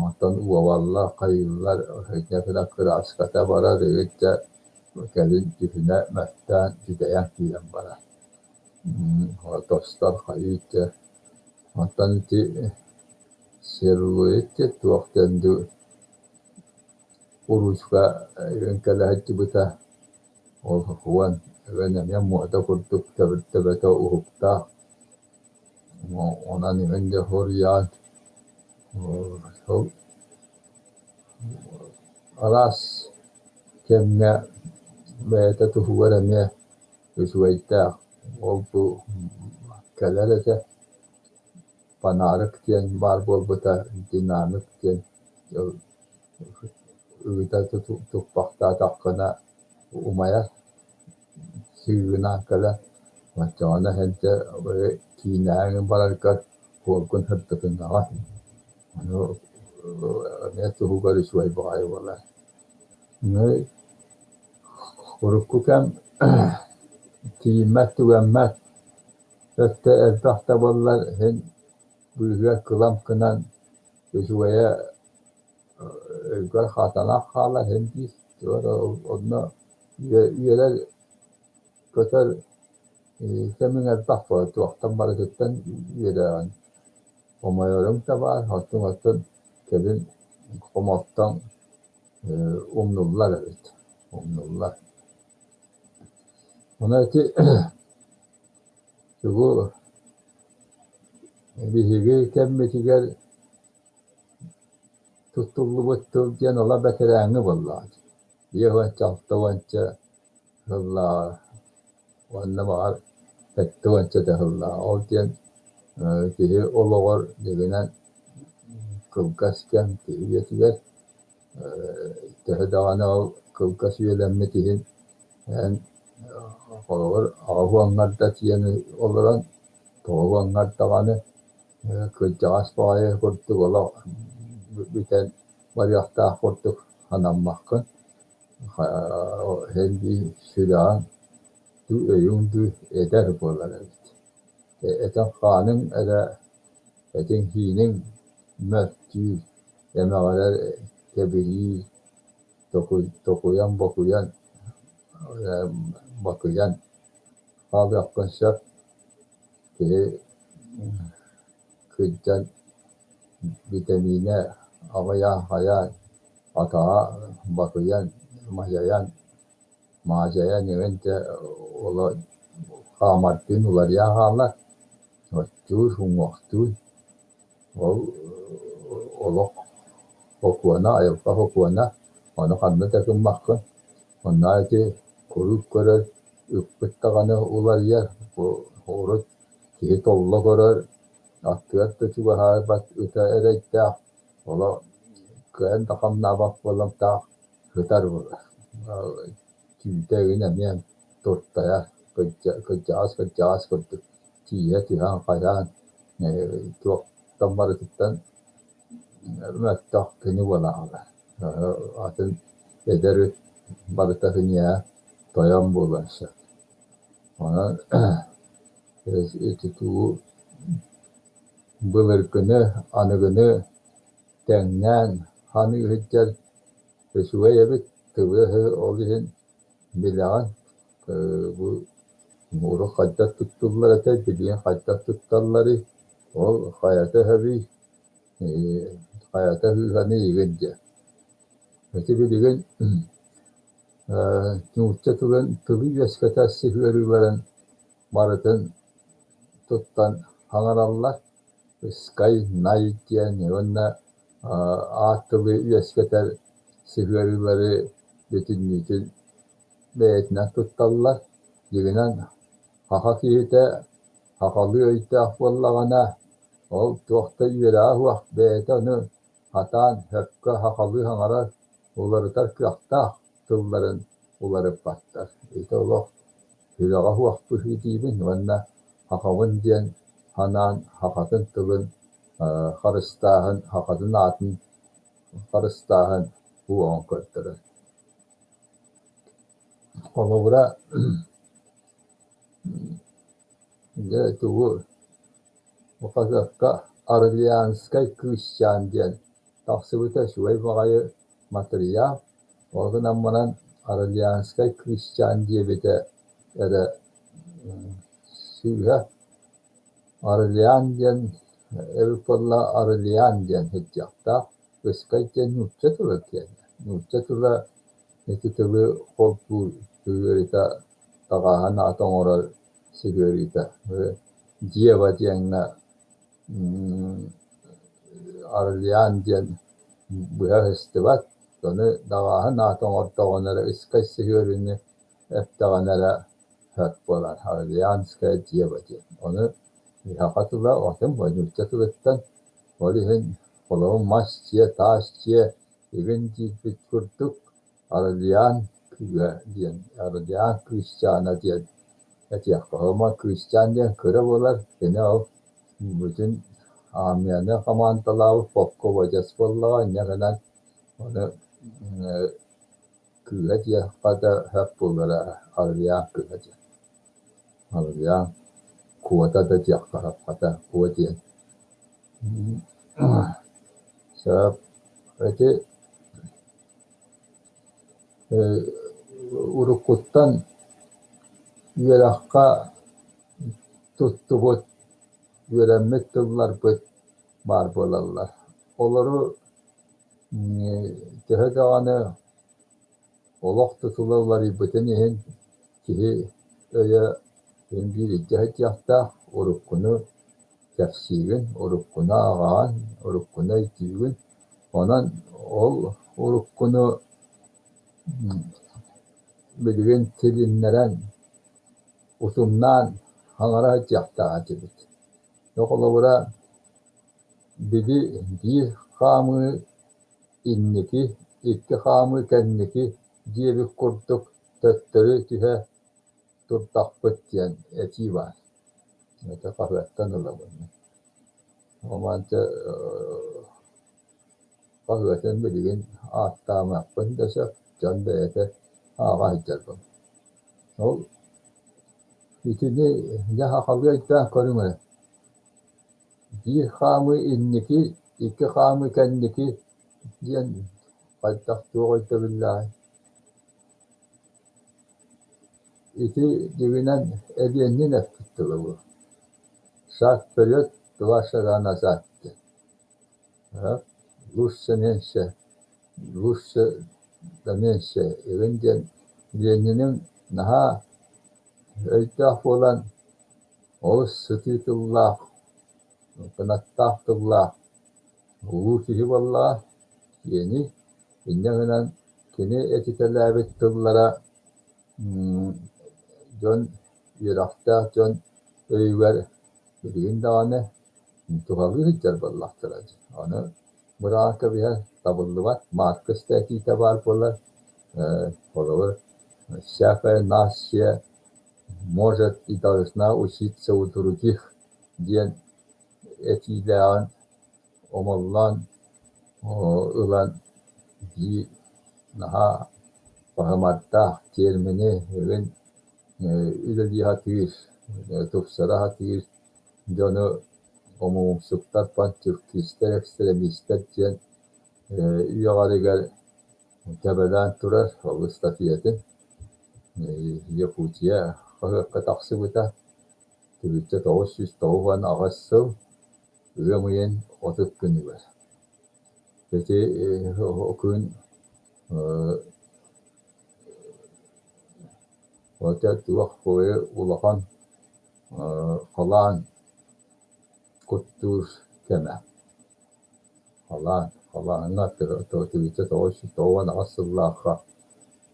онтон уобаллар, хайыыллар, итиннэ кырааската барар ыгыт дьэ кэлин дьүһүнэ мөлтөөн, дьүдэйэн киирэн барар. Тостор хайыы дьэ, онтон ити целлулит диэн туох диэн дуу уруучука кэлэ сылдьыбыта, ол уон эмиэ муода курдук төбөтө уһуктаах, онон иһин дьэ суруйаҕын ол араас кэмҥэ бэйэтэ туһугар эмиэ үчүгэйдээх, ол-бу кэлэр этэ, панаарык диэн баар буолбута, динамик диэн ыыта туппахтаатаххына умайар, сыыгынаан кэлэн. Оччоҕуна эн дьэ киинэҕэ бараргар суолгун сырдатынаҕын. Ону эмиэ туһугар үчүгэй баҕайы буолар. Урукку кэм тиийиммэт-түгэммэт өттө элбэх да буоллар иһин быыһыгар кылам гынан үчүгэйэ өйгөр хатанан хаалар иһин биир онно үөрэр көтөр кэмиҥ элбэх буолар, туохтан барытыттан үөрэҕин. Хомойоруҥ да баар, оттон оттон кэлин хомолтоҥ умнуллар эбит, умнуллар. Ону ити тугу биһиги кэммитигэр туттуллубут тыл диэн ыла бэтэрээҥҥи буоллаҕа дии. 50-уонча, 60-уонча сыллааҕы уонна баҕар 70-уонча да сыллааҕы. Ол диэн киһи олоҕор дьиҥинэн кылгас кэм киһи үйэтигэр төһө даҕаны ол кылгас үйэлэммит иһин эн холобур 80-ҥар да тиийэн олорон 90-ҥар даҕаны кырдьаҕас баҕайы курдук олох бүтэн барыахтаах курдук санаммаккын. Эн дии сүрэҕиҥ дуу, өйүҥ дуу эдэр буолар эбит. Этиҥ-хааныҥ эрэ, этиҥ-сииниҥ мөлтүүр, эмэҕирэр, кэбириир, токуйан-бокуйан, бакыйан хаалыаххын сөп. Киһи кырдьан битэмиинэ аҕыйаан-хайаан, атаҕа бакыйан, мадьайан, маадьайан эҥин дьэ хаамардыын уларыйан хаалар, оччуур, уҥуохтуур. Ол олох сокуона, айылҕа сокуона, ону ханна да гыммаккын. Онно ити куруук көрөр ыппыт даҕаны уларыйар, урут киһи толло көрөр, аттыгар да чугаһаабат ыта эрэйдээх, олох кыайан да хамнаабат буолан таах сытар буолар. Түүтэ эҥин эмиэ туртайар, кырдьаҕас кырдьаҕас курдук тииһэ түһэн хайаан туохтан барытыттан мөлтөх кини буолан хаалар. Атын эдэр ыт барыта киниэхэ тойон буолуон сөп. Онон ити тугу былыргыны, аныгыны тэҥнээн ханыы сылдьар үчүгэй эбит, тылы-өһү ол иһин билэҕин, бу урут хайдах туттуллар этэй, билигин хайдах тутталларый, ол хайата сөбүй, хайата сыыһаный игин диэн. Ити билигин нуучча тылын тылы үөскэтэр сыһыарыыларын барытын туттан саҥараллар. Скай, най диэн уонна аат тылы үөскэтэр сыһыарыылары бүтүннүүтүн бэйэтинэн тутталлар. Дьиҥинэн, саха киһитэ сахалыы өйдөөх буоллаҕына, ол туох да үөрэҕэ суох бэйэтэ ону сатаан сөпкө сахалыы саҥарар, уларытар кыахтаах тылларын уларыппаттар. Ити олох сүрэҕэ суох быһыы диибин уонна сахабын диэн санаан сахатын тылын харыстааһын, сахатын аатын харыстааһын уоҕун көрдөрөр. Холобура, дьэ тугу бу хаһыакка «Орлеанскай кыысчаан» диэн тахсыбыта үчүгэй баҕайы матырыйаал. Ол гынан баран «Орлеанскай кыысчаан» диэбитэ эрэ сыыһа. Орлеан диэн эбит буолла Орлеан диэн сылдьыахтаах. Ыскай диэн нуучча тыла диэн. Нуучча тыла ити тылы холбуур сыһыарыыта таҕааһын аат оҥорор сыһыарыыта. Дева диэҥҥэ Орлеан диэн быһа сыстыбат, ону даҕааһын аат оҥордоҕуна эрэ ыскай сыһыарыыны эттэҕинэ эрэ сөп буолар. Орлеанская дева диэн. Ону саха тыла атын нуучча тылыттан ол иһин холобур мас дьиэ, таас дьиэ игин диирбит курдук Орлеан кыыһа диэн, Орлеан кыысчаана диэн. Этиэххэ Хомо кыысчаан диэн кыра буолар, кини ол бүтүн аармыйаны хамаандалаабыт полководец буоллаҕа, инньэ гынан ону кыыһа диэххэ да сөп буолара, Арыйаан кыыһа диэн. Арыйаан куота да диэххэ сөп, хата куо диэн. Сөп. Ити уруккуттан үөрэххэ туттубут, үөрэммит тылларбыт баар буолаллар. Олору төһө даҕаны олох тутула уларыйбытын иһин киһи өйө син биир илдьэ сылдьыахтаах, уруккуну кэпсиигин, уруккуну ааҕаҕын, уруккуну өйдүүгүн. Онон ол уруккуну билигин тилиннэрэн, утумнаан хаҥара сылдьыахтаах этибит. Холобура, били биир хаамыы инники, икки хаамыы кэнники диэбит курдук төттөрү түһэ турдахпыт диэн этии баар. Это хаһыаттан ылабын. Оманча хаһыатын билигин ааттаамыахпын да сөп, дьон бэйэтэ ааҕа сылдьар. Ол итини дьэ сахалыы өйдөөн көрүҥ эрэ. Биир хаамыы инники, икки хаамыы кэнники диэн хайдах туох өйдөбүллээҕий? Ити дьиҥинэн Элиэнньин эппит тыла бу: «Шаг вперед, два шага назад» диэн. Лучше меньше, лучше да меньше игин диэн Лениним наһаа өйдөөх буолан олус сытыы тыллаах, кынаттаах тыллаах улуу киһи буоллаҕа диэни инньэ гынан кини этитэлээбит тыллара дьон үөрэхтээх дьон өйүгэр билигин даҕаны туһалыы сылдьар буоллахтара дии. Ону быраҕан кэбиһэр табыллыбат, Маркс да этиитэ баар буолар, холобур, «Всякая нация может и должна учиться у других» диэн этиилээҕин омоллоон ылан биир наһаа баһымардаах тиэрмини игин үлэлии сатыыр, тупсара сатыыр дьону омугумсуктар, пантюркистар, экстремистэр диэн үөҕэригэр тэбэлээн турар ол ыстатыйатын Якутия хаһыакка тахсыбыта 1998 сыл ыам ыйын 30 күнүгэр. Ити күн туох улахан халаан куттуур кэмэ. Халаан, халааҥҥа 1998 сыллаахха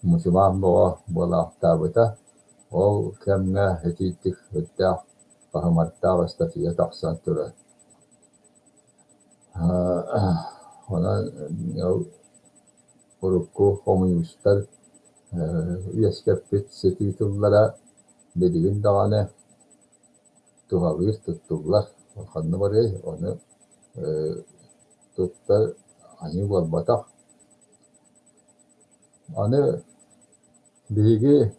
мусульман бөҕө буолаахтаабыта. Ол кэмҥэ итиитик үрдээх хаһымардаах ыстатыйа тахсан турар. Онон урукку хомуньуустар үөскэппит сытыы тыллара билигин даҕаны туһалыыр, туттуллар. Ханна барыай, ону туттар аньыы буолбатах. Аны биһиги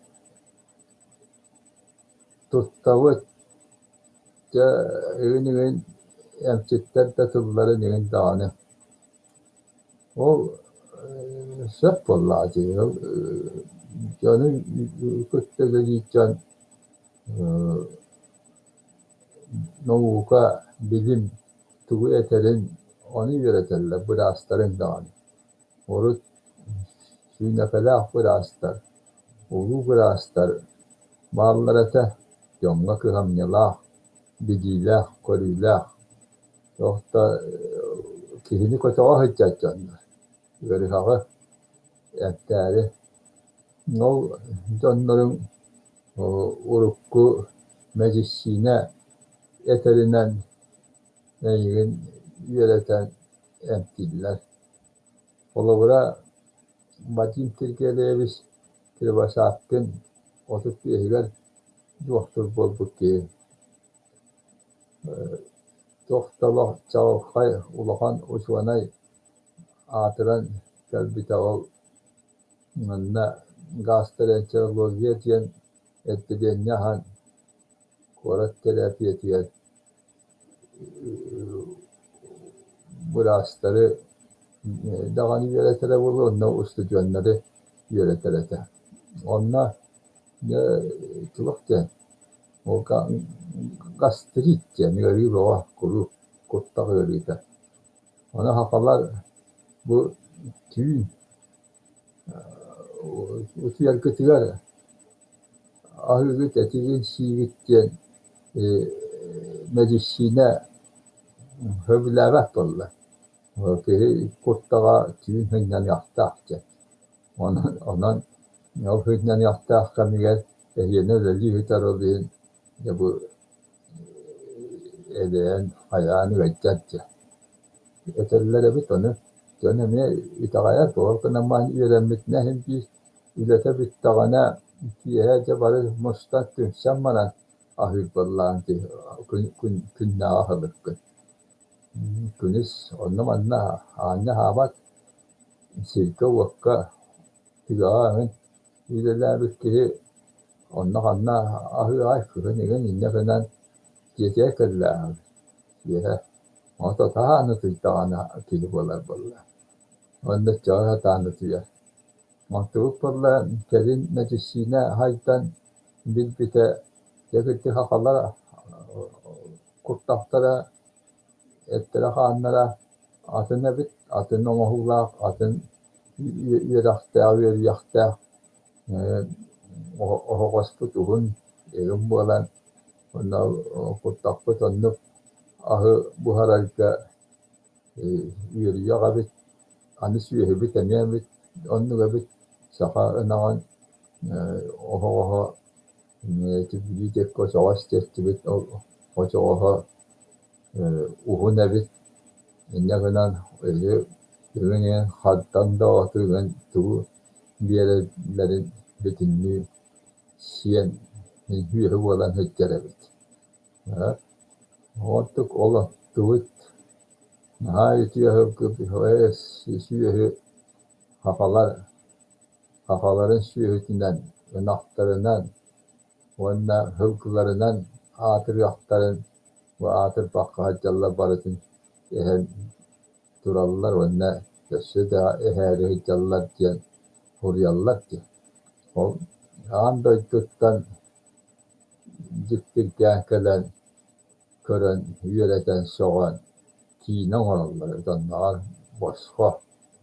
туттабыт дьэ игин-игин эмчиттэр да тылларын игин даҕаны. Ол сөп буоллаҕа дии, ол дьону кытта үлэлиир дьон наука, билим тугу этэрин ону үөрэтэллэр быраастарын даҕаны. Урут сүүнэкэлээх быраастар, улуу быраастар бааллар этэ, дьоҥҥо кыһамньылаах, билиилээх, көрүүлээх, туох да киһини көтөҕө сылдьар дьоннор, ыарыһаҕы эмтээри. Ол дьонноруҥ урукку мэдиссиинэ этэринэн эйигин үөрэтэн эмтииллэр. Холобура, Вадим Киргиэлэйэбис Кривошапкин 35-игэр Дьуохтуур буолбут киһи туох да олох чаҕылхай улахан учуонай аатыран кэлбитэ ол манна гастроэнтерология диэн отделение аһан куорат тэрээпийэтигэр быраастары даҕаны үөрэтэрэ буолуо, онно устудьуоннары үөрэтэр этэ. Онно дьэ туох диэн ол гастрит диэн ыарыы бөҕө куруук куртах ыарыыта. Ону сахалар бу түүн утуйаргытыгар аһыыгыт, этигин сиигит диэн мэдиссиинэ сөбүлээбэт буолла. Киһи куртаҕа түүн сынньаныахтаах диэн. Онон ол сынньаныахтаах кэмигэр эһиэнэ үлэлии сытар ол иһин дьэ бу элэйэн хайаан ыалдьар диэн этэллэр эбит. Ону дьон эмиэ итэҕэйэр, ол гынан баран үөрэммитинэ иһин биир үлэтэ бүттэҕинэ киэһэ дьэ бары мустан түмсэн баран аһыыр буоллаҕыҥ дии күннээҕи аһылыккын. Күнүс онно-манна аанньа аһаабат, сиргэ-уокка тыаҕа эҥин үлэлээбит киһи онно-ханна аһыаҕай, кыһын игин инньэ гынан дьиэтигэр кэллээҕин киэһэ ото таһаан утуйдаҕына киһи буолар буолла. Уонна оччоҕо сатаан утуйар. Онтубут буолла кэлин мэдиссиинэ хайдан билбитэ дьэ кырдьык сахалар куртахтара, эттэрэ-хааннара атын эбит, атын оҥоһуулаах, атын үөрэхтээх, үөрүйэхтээх оһоҕоспут уһун, илин буолан уонна куртахпыт оннук аһы буһарарга үөрүйэх эбит, аны сүөһүбүт эмиэ эбит, оннук эбит, саха ынаҕын оһоҕоһо Бүлүү диэки очоҕос диэччибит, ол очоҕоһо уһун эбит, инньэ гынан үрүҥ иһин хантан да оту тугу биэрэллэрин бүтүннүү сиэн үһү буолан сылдьар эбит. Ордук олохтубут наһаа үтүө сүөһү сахалар сахаларын сүөһүтүнэн, ынахтарынан уонна сылгыларынан аатырыахтарын бу аатырбакка сылдьаллар барытын эһэн тураллар уонна өссө да эһээри сылдьаллар диэн суруйаллар дии. Ол аан дойдуттан дьиктиргээн кэлэн көрөн, үөрэтэн, сөҕөн киинэ оҥороллор эбит оннооҕор босхо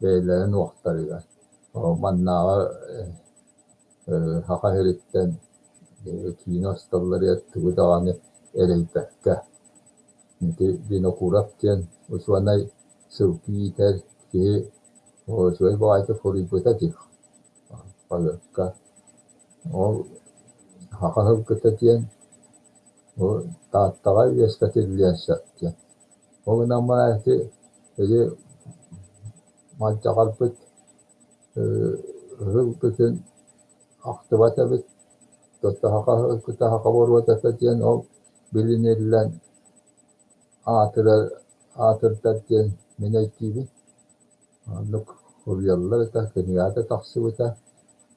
бэйэлэрин уохтарыгар. Маннааҕы Саха сириттэн киинэ усталларыгар тугу даҕаны эрэйбэккэ ити Винокуров диэн учуонай сылгы иитэр киһи үчүгэй баҕайытык суруйбута дии хаһыакка. Ол саха сылгыта диэн бу Тааттаҕа үөскэтиллиэн сөп диэн. Ол гынан баран ити ити малдьаҕарбыт сылгытын ахтыбат эбит. Саха сылгыта саха боруодата диэн ол билиниллэн аатырар аатырдар диэн мин өйдүүбүн. Оннук суруйаллар этэ, кинигэҕэ да тахсыбыта,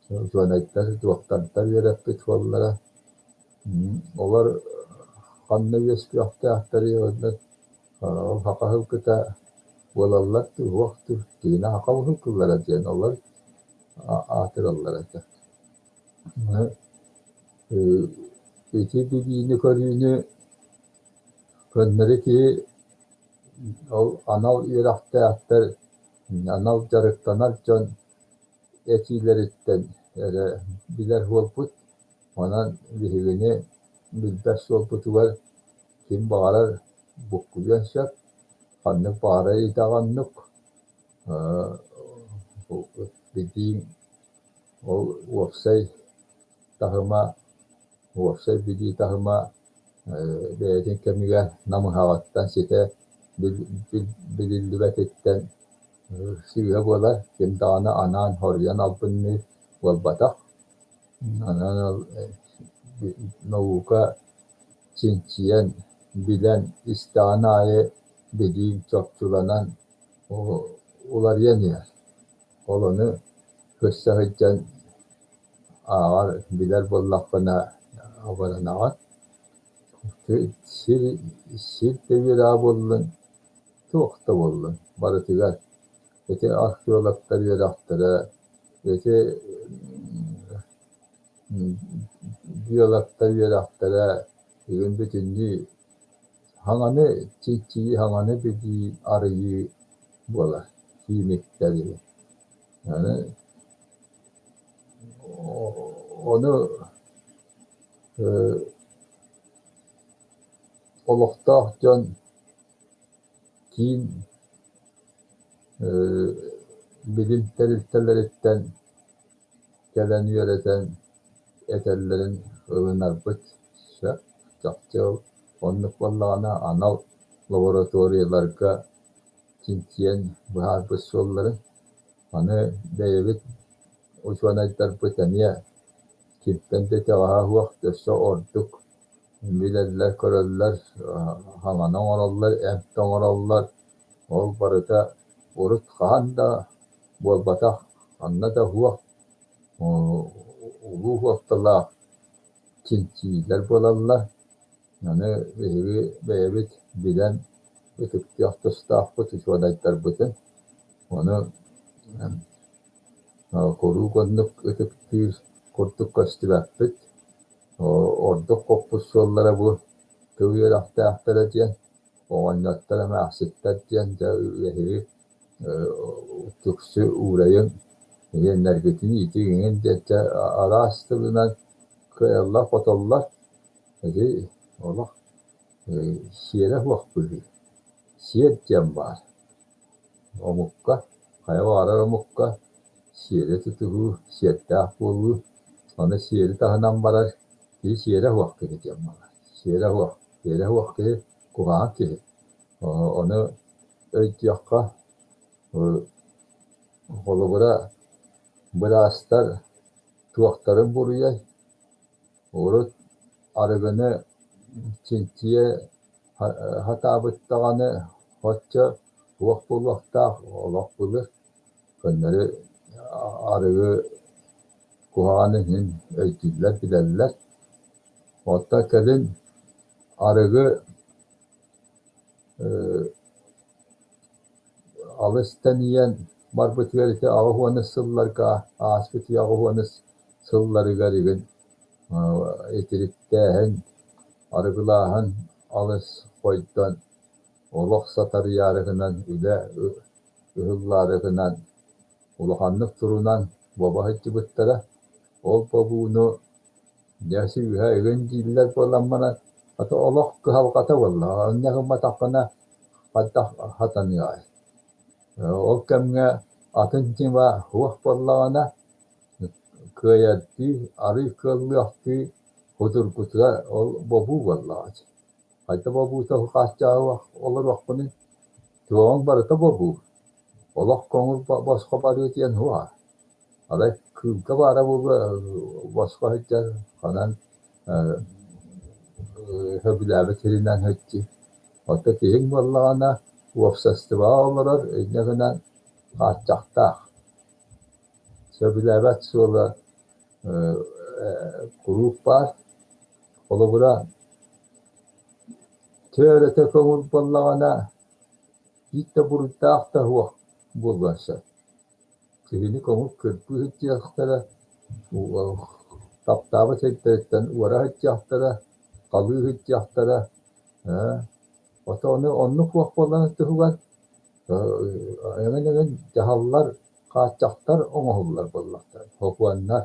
учуонайдар, дуоктардар үөрэппит суоллара. Олор ханна үөскүөхтээхтэрий уонна ол саха сылгыта буолаллар дуу, суох дуу, киһини саха сылгылара диэн олор аатыраллар этэ. Ити билиини-көрүүнү көннөрү киһи ол анал үөрэхтээхтэр, анал дьарыктанар дьон этиилэриттэн эрэ билэр буолбут. Онон биһигини билбэт суолбутугар ким баҕарар буккуйуон сөп, ханнык баҕарар идэҕэ оннук. Билииҥ ол уопсай таһыма, уопсай билии таһыма бэйэтин кэмигэр намыһаҕыттан ситэ билиллибэтиттэн сыыһа буолар, ким даҕаны анаан хоруйан албынныыр буолбатах. Онон ол Наука чинчийэн, билэн истэҕин аайы билииҥ чопчуланан уларыйан иһэр. Ол ону көрсө сылдьан ааҕар, билэр буоллаххына абыранаҕын. Сир, сир да үөрэҕэ буоллун, туох да буоллун барытыгар ити археологтар үөрэхтэрэ, ити биологтар үөрэхтэрэ бүгүн бүтүннүү саҥаны чинчийии, саҥаны билии, арыйыы буолар химиктэр. Аны ону олохтоох дьон киин билим тэрилтэлэриттэн кэлэн үөрэтэн этэллэрин ылынарбыт сөп. Чахчы оннук буоллаҕына анал лабораторияларга чинчийэн быһаарбыт суолларын аны бэйэбит учуонайдарбыт эмиэ кимтэн да итэҕэһэ суох өссө ордук билэллэр, көрөллөр, саҥаны оҥороллор, эмп да оҥороллор. Ол барыта урут хаһан да буолбатах, ханна да суох улуу суолталаах чинчийиилэр буолаллар. Аны биһиги бэйэбит билэн ытыктыах тустаахпыт учуонайдарбытын. Ону куруук оннук ытыктыыр курдук көстүбэппит. Ордук хоппут суоллара бу тыл үөрэхтээхтэрэ диэн, оҕонньоттор, эмээхситтэр диэн дьэ эһиги түксү уурайыҥ, иһиэннэргитин иитиҥ иҥин диэн дьэ араас тылынан кыайаллар-хотоллор. Ити олох сиэрэ суох быһыы. Сиэр диэн баар. Омукка, хайа баҕарар омукка сиэри тутуһуу, сиэрдээх буолуу, ону сиэри таһынан барар киһи сиэрэ суох киһи диэн буолар. Сиэрэ суох, сиэрэ суох киһи куһаҕан киһи. Ону өйдүөххэ, холобура, быраастар туохтарын буруйай? Урут арыгыны чинчийэ сатаабыт даҕаны оччо туох буолуохтаах олох былыр көннөрү арыгы куһаҕанын иһин өйдүүллэр, билэллэр. Оттон кэлин арыгы алыс тэнийэн барбытыгар ити 80-ыс сылларга ааспыт үйэ 80-ыс сылларыгар игин итириктээһин, арыгылааһын алыс хойдон олох сатарыйаары гынан, үлэ ыһыллаары гынан улаханнык турунан бобо сылдьыбыттара. Ол бобууну дьэ сыыһа игин дииллэр буолан баран, хата олох кыһалҕата буоллаҕа. Онньо гымматаххына хайдах сатаныаҕай? Ол кэмҥэ атын ньыма суох буоллаҕына, кыайардыы, арыый кыаллыахтыы судургутуга ол бобуу буоллаҕа. Хайда бобуута хааччаҕа олоруохпунуй? Туоҕуҥ барыта бобуу. Олох көҥүл босхо барыы диэн суоҕа. Арай кыылга баара буолуо босхо сылдьар ханан сөбүлээбит сиринэн сылдьыы. Оттон киһиҥ буоллаҕына уопсастыбаҕа олорор, инньэ гынан хааччахтаах. Сөбүлээбэт суола куруук баар. Холобура, төөрөтө көҥүл буоллаҕына, биир да буруйдаах да суох буолуон сөп. Киһини көҥүл кырбыы сылдьыахтара, таптаабыт сирдэриттэн уора сылдьыахтара, халыы сылдьыахтара. Ото ону оннук суох буоларын туһугар эҥин-эҥин дьаһаллар, хааччахтар оҥоһуллар буоллахтара, сокуоннар.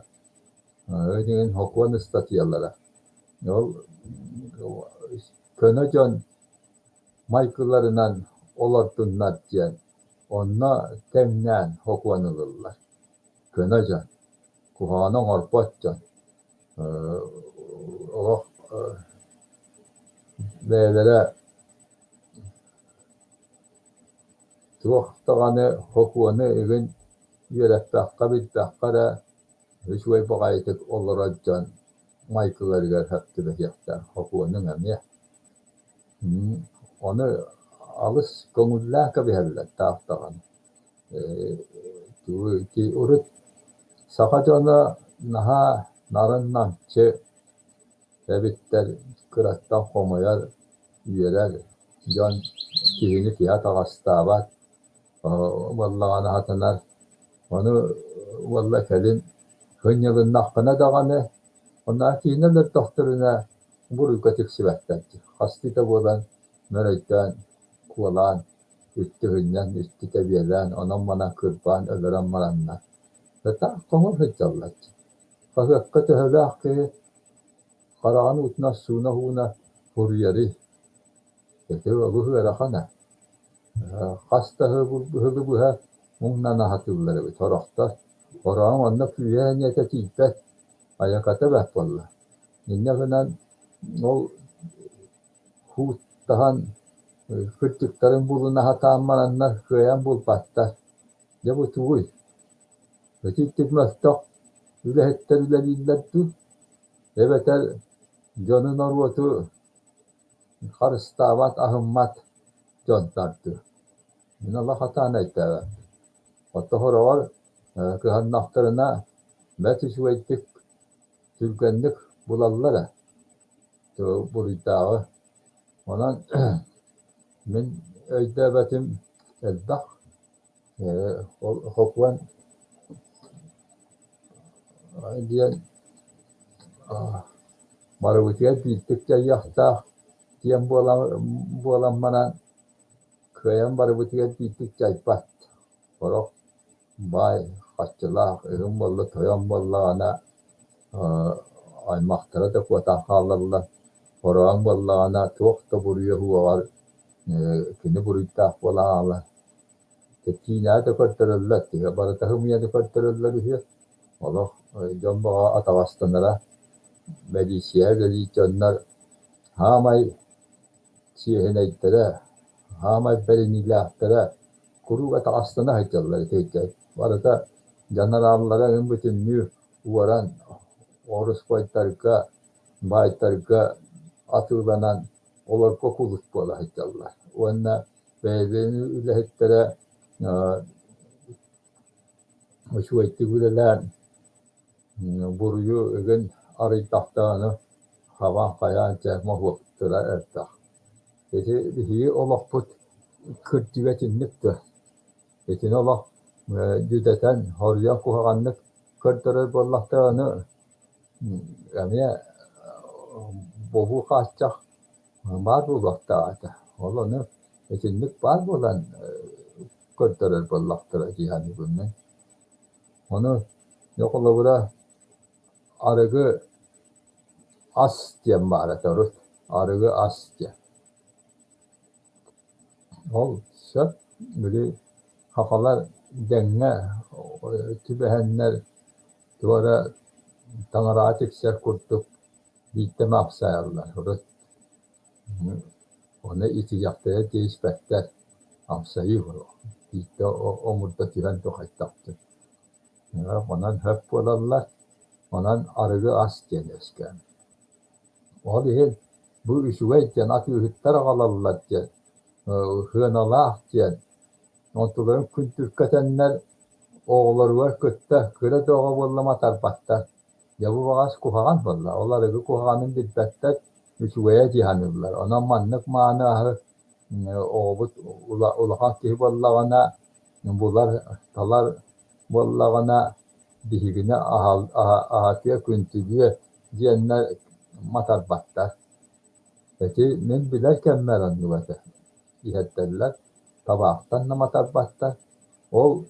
Эҥин сокуон ыстатыйалара. Ол көнө дьон майгыларынан олордуннар диэн онно тэҥнээн сокуон ылыллар. Көнө дьон, куһаҕаны оҥорбот дьон олох бэйэлэрэ туох даҕаны сокуону игин үөрэппэххэ, билбэххэ эрэ үчүгэй баҕайытык олорор дьон. майгыларыгар сөп түбэһиэхтээх, сокуонуҥ эмиэ. Ону алыс көҥүллээн кэбиһэллэр таах даҕаны. Урут саха дьоно наһаа нарын-намчы эбиттэр, кыраттан хомойор, үөрэр дьон киһини киһи атаҕастаабат, буоллаҕына сатанар. Ону уолла кэлин кынньылыннаххына даҕаны, оннооҕор киинэ өлөрдөхтөрүнэ буруйга тиксибэттэр дии. Хастыы да буолан мөрөйдөөн, куолаан, үттү ыһынньан, үттү тэбиэлээн, онон-манан кырбаан өлөрөн бараннар, таах тоҥо сылдьаллар дии. Хаһыакка төһөлөөх киһи хараҕын уутунан сууна-сууна суруйарый? Ити олус ыарахан ээ. Хас да сылы быһа муҥнана сатыыллар эбит сорохтор. Хороон онно күүһэ эниэтэ тиийбэт, айаката бэрт буолла. Инньэ гынан ол кууттаһан кырдьыктарын булуна сатаан бараннар кыайан булбаттар. Дьэ бу тугуй? Итинник мөлтөх үлэһиттэр үлэлииллэр дуу, эбэтэр дьону-норуоту харыстаабат, аһыммат дьон тардыы. Мин олох сатаан өйдөөбөппүн. Оттон сороҕор кыһаннахтарына бэрт үчүгэйдик, түргэнник булаллар ээ, буруйдааҕы. Онон мин өйдөөбөтүм элбэх. Ол сокуон диэн барыбытыгар биирдик дьайыахтаах диэн буолан баран кыайан барыбытыгар биирдик дьайбат. Сорох баай харчылаах ыһын буолла, тойон буоллаҕына аймахтара да куотан хаалаллар. Хороон буоллаҕына туох да буруйа суоҕар кини буруйдаах буолан хаалар. Киинэҕэ да көрдөрөллөр, барыта сымыйаны көрдөрөллөр үһү. Олох дьон бөҕө атаҕастанара, милиция үлэлиир дьоннор саамай чиэһинэйдэрэ, саамай бэриниилээхтэрэ куруук атаҕастана сылдьаллар ити барыта дьанарааллара ын бүтүннүү уоран ороспуойдарга, баайдарга атыыланан олорго кулут буола сылдьаллар уонна бэйэлэрин үлэһиттэрэ үчүгэйдик үлэлээн буруйу ыгын арыйдахтарына хабан хайаан дьэ моһуоктара элбэх. Ити биһиги олохпут кырдьыга итинник дуо? Итини олох дьүдэтэн, хоруйан куһаҕаннык көрдөрөр буоллахтарына эмиэ бобуу хааччах баар буолуохтаах этэ. Ол ону итинник баар буолан көрдөрөр буоллахтара дии саныыбын мин. Ону дьэ холобура арыгы ас диэн баар этэ урут, арыгы ас диэн. Ол сөп, били сахалар дэҥҥэ түбэһэннэр туора таҥараҕа тиксэр курдук биирдэ эмэ амсайаллар. Урут ону итийэхтэрэ тииспэттэр, амсайыы биирдэ омурда түһэн тухайтахтын. Онон сөп буолаллар, онон арыгы ас диэн үөскээн. Ол иһин бу үчүгэй диэн атыыһыттар аҕалаллар диэн, сыаналаах диэн, онтуларын күндүркэтэннэр оҕолоругар кытта кыра да оҕо буолла матарбаттар. Дьэ бу баҕас куһаҕан буолла, ол арыгы куһаҕанын билбэттэр, үчүгэйэ дии саныыллар. Онон маннык мааны аһы оҕобут улахан киһи буоллаҕына булар, талар буоллаҕына биһигини аһатыа, күнтүгүө диэннэр матарбаттар. Ити мин билэр кэммэр оннук этэ. Иһэрдэллэр, табаахтан да матарбаттар. Ол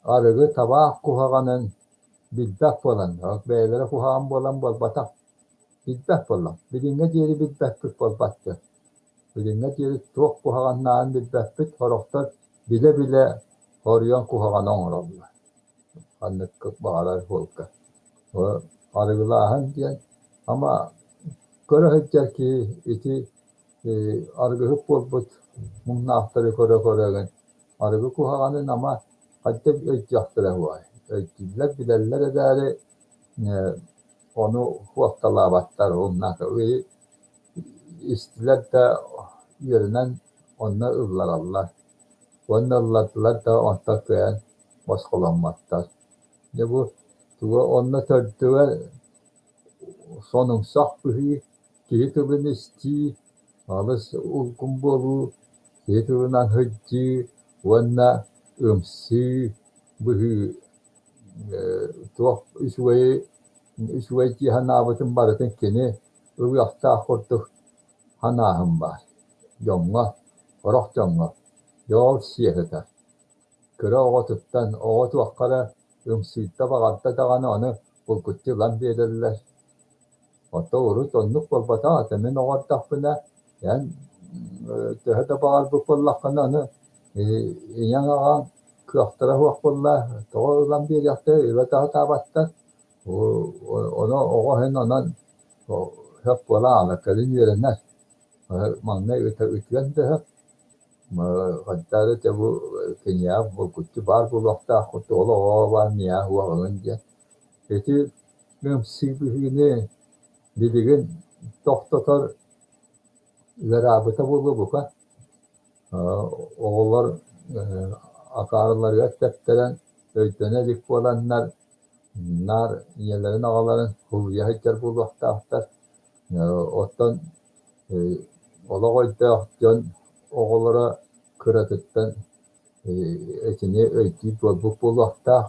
арыгы табаах куһаҕанын билбэт буоланнар, бэйэлэрэ куһаҕан буолан буолбатах, билбэт буоллам. Билиҥҥэ диэри билбэппит буолбат дуо? Билиҥҥэ диэри туох куһаҕаннааҕын билбэппит, сорохтор билэ-билэ хоруйан куһаҕаны оҥороллор. Ханнык баҕарар суолга. Арыгылааһын диэн ама көрө сылдьар киһи ити арыгыһыт буолбут муҥнаахтары көрө-көрөҕүн арыгы куһаҕанын ама хайдах өйдүөхтэрэ буолуой? Өйдүүллэр, билэллэр эрээри ону суолталаабаттар, истилэр да үөрэнэн онно ыллараллар. Уонна ыллардылар да онтон кыайан босхоломмоттор. Дьэ бу туга онно төрдүгэр сонумсах быһыы, киһи тылын истии, алыс улгум буолуу, киһи тылынан сылдьыы уонна ымсыы быһыы туох үчүгэйи үчүгэй дии санаабытын барытын кини ылыахтаах курдук санааһын баар дьоҥҥо, сорох дьоҥҥо. Дьэ ол сиэ сытар. Кыра оҕотуттан оҕо туохха эрэ ымсыырда баҕарда даҕаны ону булгуччу ылан биэрэллэр. Оттон урут оннук буолбатах этэ. Мин оҕо эрдэхпинэ эн төһө да баҕарбыт буоллаххына аны ийэҥ аҕаҥ кыахтара суох буолла, тоҕо ылан биэриэхтэрэй, ыла да сатаабаттар. Ону оҕо иһин онон сөп буолан хаалар, кэлин үөрэнэр. Маҥнай ытыан да сөп. Хантаары дьэ бу киниэхэ булгуччу баар буолуохтаах курдук ол оҕоҕо баар миэхэ суох эҥин диэн. Ити ымсыы быһыыны билигин тохтотор ыараабыта буолуо бука. Оҕолор акаарыларыгар тэптэрэн өйдөнө илик буоланнар наар ийэлэрин аҕаларын хулуйа сылдьар буолуохтаахтар. Оттон олох өйдөөх дьон оҕолоро кыратыттан итини өйдүүр буолбут буолуохтаах.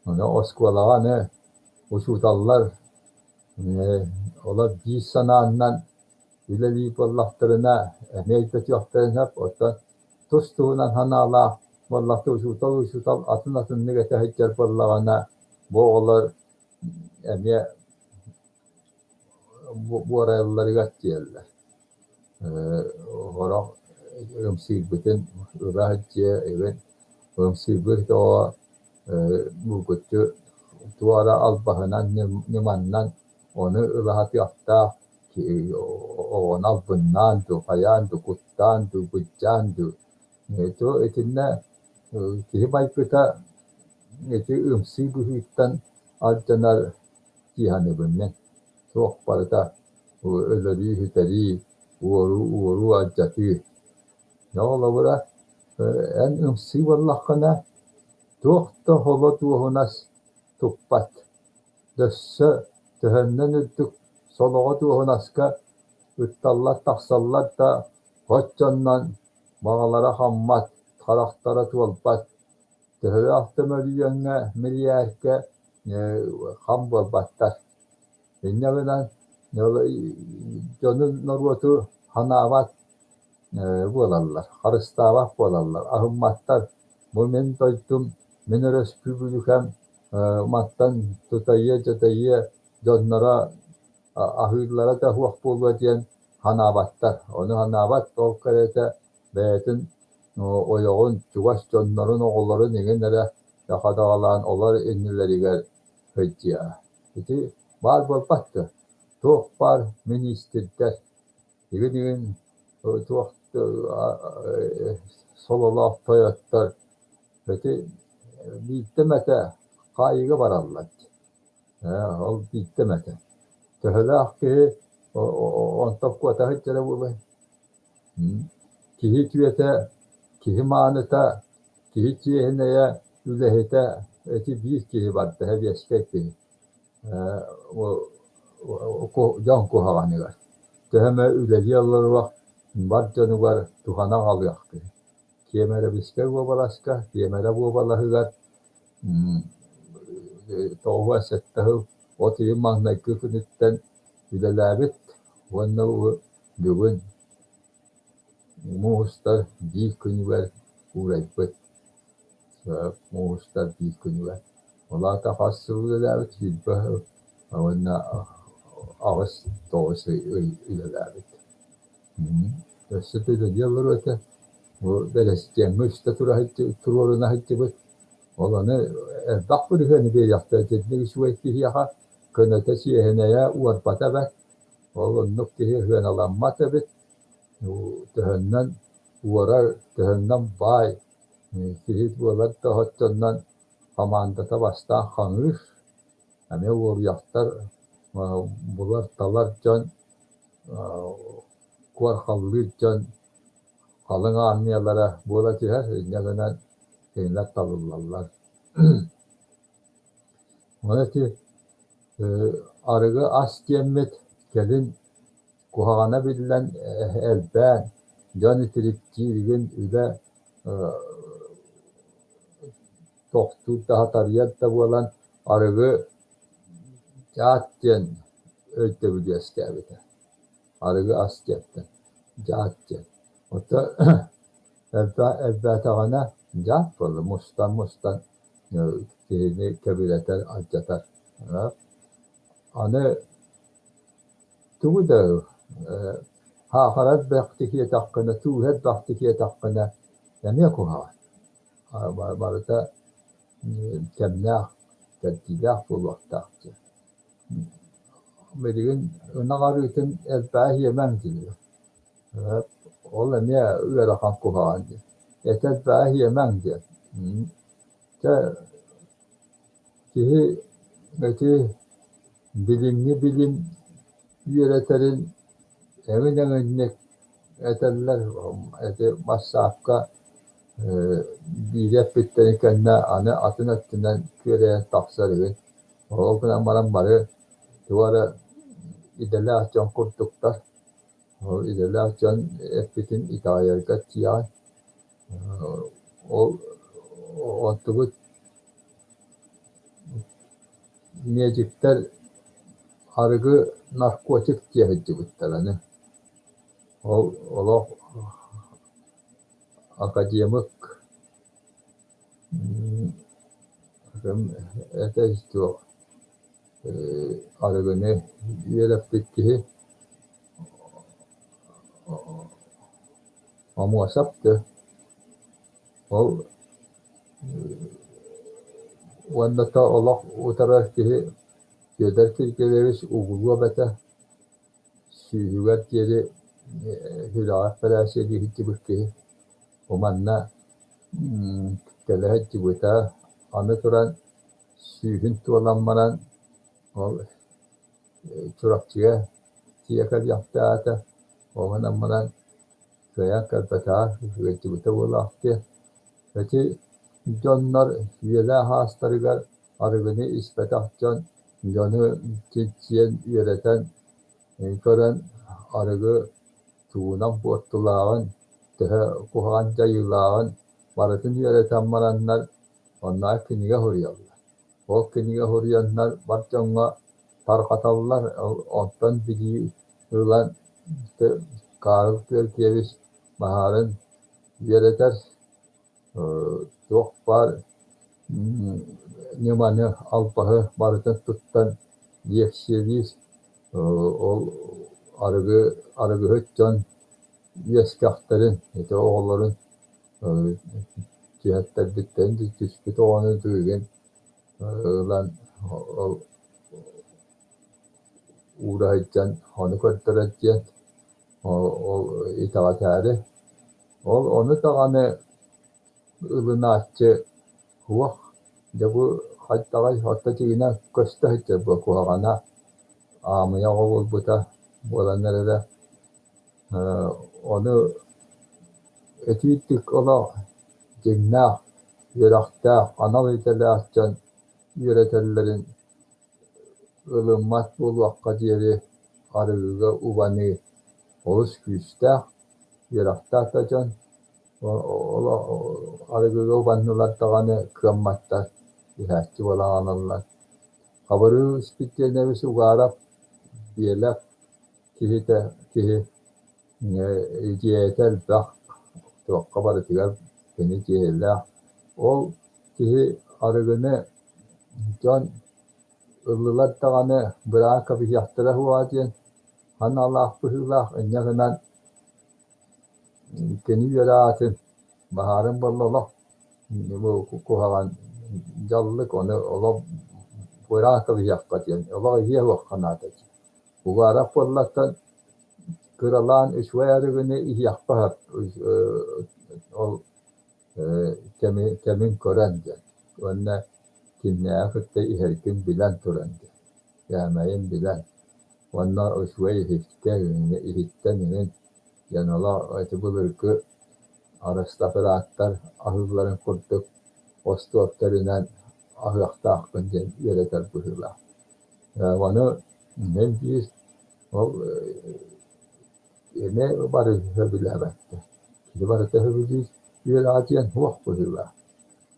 Ону оскуолаҕа аны учууталлар олор биир санааннан үлэлиир буоллахтарына эмиэ өйдөтүөхтэрин сөп. Оттон тус-туһунан санаалаах буоллахта учуутал учуутал атын-атыннык этэ сылдьар буоллаҕына бу оҕолор эмиэ буорайалларыгар тиийэллэр. Сорох ымсыырбытын ыла сылдьыа эбит, ымсыырбыт оҕо булгуччу туох эрэ албаһынан, ньыманнан ону ыла сатыахтаах, оҕону албыннаан дуу, хайаан дуу, куттаан дуу, быдьаан дуу. Итиннэ киһи майгыта ити ымсыы быһыыттан алдьанар дии саныыбын мин. Туох барыта өлөрүү-сүтэрии, уоруу, уоруу, алдьатыы. Дьэ холобура, эн ымсыы буоллаххына, туох да холо дуоһунас туппат. Өссө төһөннөн үрдүк солоҕо дуоһунаска ытталлар тахсаллар да, оччоннон баҕалара хаммат, харахтара туолбат. Төһөлөөх да мөлүйүөҥҥэ, милийээркэ хам буолбаттар. Инньэ гынан дьону, норуоту санаабат буолаллар, харыстаабат буолаллар, аһымматтар. Бу мин дойдум, мин өрөспүүбүлүкэм мантан тутайыа-дьадайыа дьонноро аһыыллара да суох буолуо диэн санаабаттар. Ону санаабат ол кэриэтэ бэйэтин ойоҕун, чугас дьоннорун, оҕолорун эҥин эрэ хадаҕалаан олор иннилэригэр сылдьыаҕа. Ити баар буолбат дуо? Туох баар миниистирдэр, игин-игин туох сололоох тойоттор ити биирдэ эмэтэ хаайыыга бараллар дии. Ол биирдэ эмэтэ. Төһөлөөх киһи онтон куота сылдьара буолуой? Киһи үтүөтэ, киһи мааныта, киһи чиэһинэйэ, үлэһитэ ити биир киһи барда, сэбиэскэй киһи дьон куһаҕаныгар. Төһө эмэ үлэлии олоруох, бар дьонугар туһана аҕалыах киһи. Киэмэрэбискэй уобаласка, Киэмэрэ уобалаһыгар 97 сыл от ыйын маҥнайгы күнүттэн үлэлээбит уонна бүгүн муус устар биир күнүгэр уурайбыт. Муус устар биир күнүгэр. Ол аата хас сыл үлэлээбит? 20 сыл уонна 8-9 ый үлэлээбит. Өссө да үлэлии олоруо этэ. Бу бэрэсидьиэҥҥэ үстэ туруоруна сылдьыбыт. Ол аны элбэх бырыһыаны биэриэхтэрэ итинник үчүгэй киһиэхэ көнөтө, чиэһинэйэ, уорбата эбэт. Ол оннук киһи сыаналаммат эбит. Төһөннөн уорар, төһөннөн баай киһи буолар да оччоннон хамаандата бастаан хаҥыыр. Эмиэ уоруйахтар Булар-талар дьон, куорхаллыыр дьон халыҥ аармыйалара буола түһэр, инньэ гынан кинилэр талыллаллар. Ону ити арыгы ас диэммит кэлин куһаҕана биллэн элбээн, дьон итириктииригин үлэ тохтуур да хатарыйар да буолан арыгы дьаат диэн өйдөбүл үөскээбитэ. Арыгы ас диэттэн дьаат диэн. Оттон элбээтэҕинэ дьаат буолла мустан-мустан киһини кэбирэтэр, алдьатар. Аны тугу да саахара элбэхтик сиэтэххинэ, тууһа элбэхтик сиэтэххинэ эмиэ куһаҕан. Барыта кэмнээх, кэрдиилээх буолуохтаах диэн. Билигин ынах арыытын элбэҕи сиэмэҥ дииллэр. Ол эмиэ ыарахан куһаҕан диэн. Этэ элбэҕи сиэмэҥ диэн. Чэ, киһи ити билиҥҥи билим үөрэтэрин эҥин-эҥинник этэллэр. Ити бассаапка биири эппиттэрин кэннэ аны атын өттүнэн күөрэйэн тахсар үһү. Ол гынан баран бары туох эрэ идэлээх дьон курдуктар. Ол идэлээх дьон эппитин итэҕэйэргэ тиийэҕин. Ол онтубут медиктэр арыгы наркотик дии сылдьыбыттар аны. Ол олох академик этэ туох арыгыны үөрэппит киһи Омуосап да ол уонна то олох утарар киһи Федор Киргиэлэйэбис угулуо этэ сүүһүгэр диэри сүрэҕэ эпэрээссийэлии сылдьыбыт киһи. Бу манна кэлэ сылдьыбыта. Аны туран сүүһүн туолан баран ол Чурапчыга тиийэ кэлиэхтээх этэ. Ол гынан баран кыайан кэлбэтэҕэ, ыалдьыбыта буолаахтыа. Ити дьоннор үйэлээх аастарыгар арыгыны испэтэх дьон дьону чинчийэн үөрэтэн көрөн арыгы тугунан буортулааҕын, төһө куһаҕан дьайыылааҕын барытын үөрэтэн бараннар онно кинигэ суруйаллар. Ол кинигэ суруйаннар бар дьоҥҥо тарҕаталлар, онтон билии ылан Карл Георгиевич баһаарын үөрэтэр, туох баар ньыманы, албаһы барытын туттан лиэксийэлиир, ол арыгы арыгыһыт дьон үөскэхтэрин, ити оҕолорун түһэттэрбиттэрин түспүт оҕону тыгын ылан ол уура сылдьан ону көрдөрөр диэн ол итэҕэтээри ол ону даҕаны ылынааччы суох. Дьэ бу хайдаҕый орто дьиҥинэн көстө сылдьар буо куһаҕана аамыйа оҕо буолбута буолан эрэрэ. Ону итиитик олох дьиҥнээх, үөрэхтээх, анал идэлээх дьон үөрэтэллэрин ылыммат буолуохха диэри арыгыга убаныы олус күүстээх, үөрэхтээх да дьон арыгыга убаннылар даҕаны кыамматтар, иһээччи буолан хаалаллар. Хабырыыл Испирдиэнэбис Угаров Биэлэп киһитэ киһи идиэйэтэ элбэх, туохха барытыгар кини идиэйэлээх. Ол киһи арыгыны дьон ыллылар даҕаны быраан кэбиһиэхтэрэ суоҕа диэн санаалаах быһыылаах. Инньэ гынан кини үөрэ аатын баһаарын буолла олох бу куһаҕан дьаллык ону олох быраан кэбиһиэххэ диэн олох иһиэ суохха наада диэн. Угаров буоллартан кыралаан үчүгэй арыгыны иһиэххэ сөп ол кэмин көрөн диэн уонна кимнээҕи кытта иһэргин билэн туран диэн. Кээмэйин билэн уонна үчүгэй иһиккэ иһиттэн иҥин диэн олох ити былыргы арастократтар аһыылларын курдук остуол тэринэн аһыахтаахпын диэн үөрэтэр быһыылаах. Ону мин биир ол эмиэ бары сөбүлээбэттэр. Киһи барыта сөбүлүүр үөрэҕэ диэн суох быһыылаах.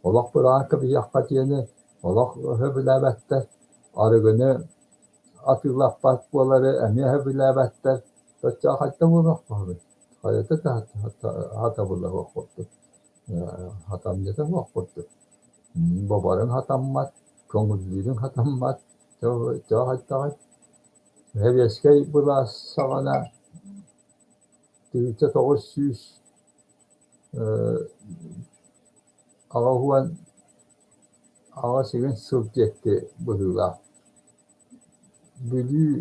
Олох быраҕан кэбиһиэххэ диэни олох сөбүлээбэттэр. Арыгыны атыылаппат буолары эмиэ сөбүлээбэттэр. Оччоҕо хайдах буолуохпутуй? Хайата да сатабыла суох курдук, сатамньыта суох курдук. Боборуҥ сатаммат, көҥүллүүрүҥ сатаммат, тоҕо хайдаҕый? Сэбиэскэй былаас саҕана 1900 88 игин сыл диэки быһыылаах. Бүлүү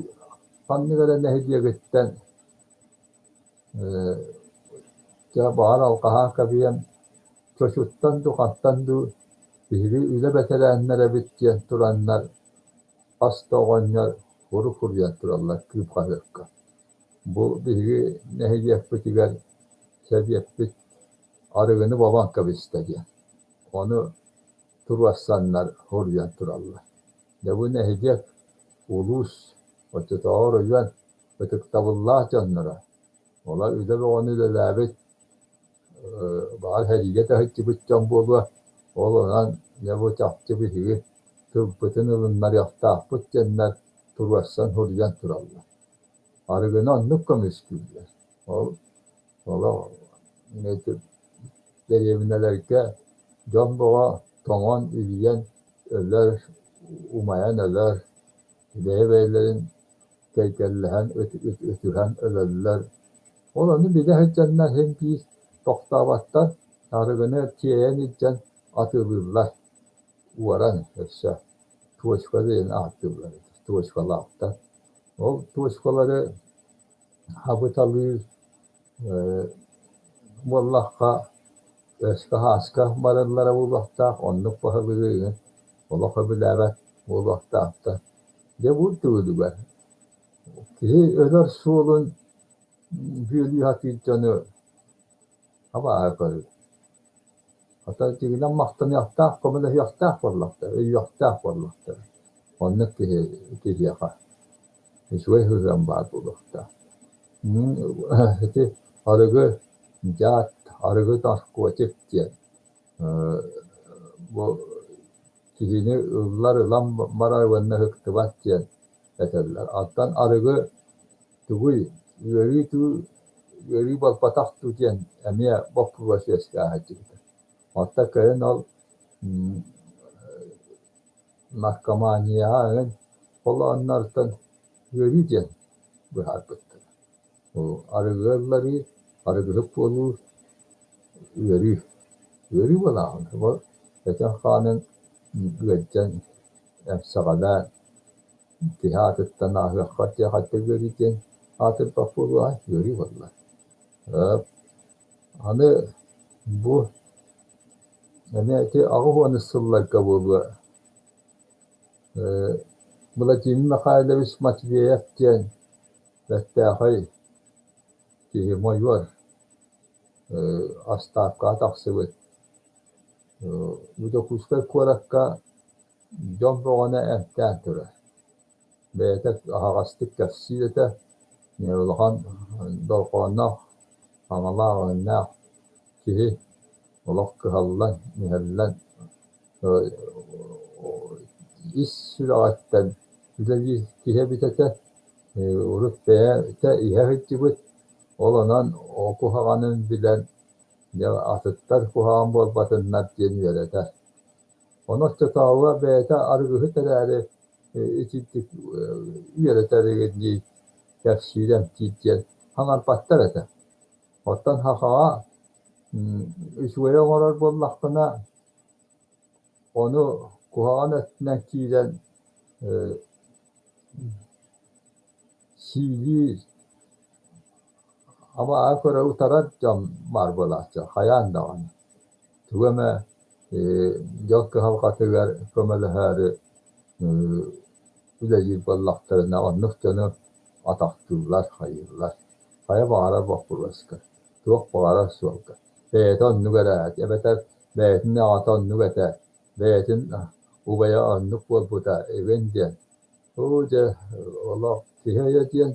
ханнык эрэ нэһилиэгиттэн дьэ баҕар алҕаһаан кэбиһэн Чочуттан дуу, хантан дуу биһиги үлэ бэтэрээннэрэ эбит диэн тураннар хас да оҕонньор куру-куруйан тураллар Кыым хаһыакка. Бу биһиги нэһилиэкпитигэр сэбиэппит арыгыны бобон кэбистэ диэн. Ону туруорсаннар суруйан тураллар. Дьэ бу нэһилиэк, улуус, оччотооҕу оройуон ытыктабыллаах дьонноро, олор үлэ бөҕөнү үлэлээбит, баҕар сэриигэ да сылдьыбыт дьон буолуо, ол онон дьэ бу чахчы биһиги тылбытын ылыннарыахтаахпыт диэннэр туруорсан суруйан тураллар. Арыгыны оннук көмүскүүллэр. Ол олох дэриэбинэлэргэ дьон бөҕө тоҥон, үлүйэн өлөр, умайан өлөр, бэйэ-бэйэлэрин кэйгэллэһэн ытыһан өлөллөр. Ол ону билэ сылдьаннар син биир тохтооботтор, арыгыны тиэйэн илдьэн атыылыыллар, уоран өссө точка диэн ааттыыллар этэ, точкалаахтар. Ол точкалары хабыталыыр буоллахха өскө-һааска барыллара буолуохтаах, оннук баһылыгы олох сөбүлээбэт буолуохтаахтар. Дьэ бу түгүлүгэр киһи өлөр суолун бүөлүү сатыыр дьону абааһы көрөр. Хата дьиҥинэн махтаныахтаах, көмөлөһүөхтээх буоллахтара, өйүөхтээх буоллахтара. Оннук киһи киһиэхэ үчүгэй сыһыан баар буолуохтаах. Ити арыгы дьаат, арыгы наркотик диэн бу киһини ыллар ылан барар уонна ыһыктыбат диэн этэллэр. Оттон арыгы тугуй, ыарыы дуу, ыарыы буолбатах дуу диэн эмиэ боппуруос үөскээн сылдьыбыта. Оттон кэлин ол наркоманияҕа эҥин холооннортон ыарыы диэн быһаарбыттара. Арыгы ылларыы, арыгыһыт буолуу ыарыы. Ыарыы буолааҕын. Бу этин-хаанын ыалдьан, эмсэҕэлээн, киһи аатыттан ааһыаххар диэн хайдах ыарыы диэн аатырбат буолуоҕай, ыарыы буолла. Аны бу эмиэ ити 80-ыс сылларга буолуо Владимир Михайлович Матвеев диэн бэртээхэй киһи мойуор астаапкаҕа тахсыбыт. Бу Дьокуускай куоракка дьон бөҕөнү эмтээн турар. Бэйэтэ аһаҕастык кэпсиир этэ, улахан дорҕоонноох, аҥалаах-өҥнөөх киһи олох кыһаллан, мүһэллэн ис сүрэҕиттэн үлэлиир киһи эбит этэ. Урут бэйэтэ иһэ сылдьыбыт, ол онон ол куһаҕанын билэн, дьэ атыттар куһаҕан буолбатыннар диэн үөрэтэр. Ону оччотооҕуга бэйэтэ арыгыһыт эрээри итинник үөрэтэригин дии кэпсиир эмтиир диэн хаҥарбаттар этэ. Оттон сахаҕа үчүгэйи оҥорор буоллаххына, ону куһаҕан өттүнэн киирэн сиилиир, абааһы көрө утарар дьон баар буолааччы хайаан даҕаны. Тугу эмэ дьон кыһалҕатыгар көмөлөһөөрү. үлэлиир буоллахтарына, оннук дьону атахтыыллар, хайыыллар. Хайа баҕарар боппуруоска, туох баҕарар суолга. Бэйэтэ оннук эрэ эбэтэр бэйэтин аҕата оннук этэ, бэйэтин убайа оннук буолбута эбин диэн. Оо дьэ, олох киһи өйө диэн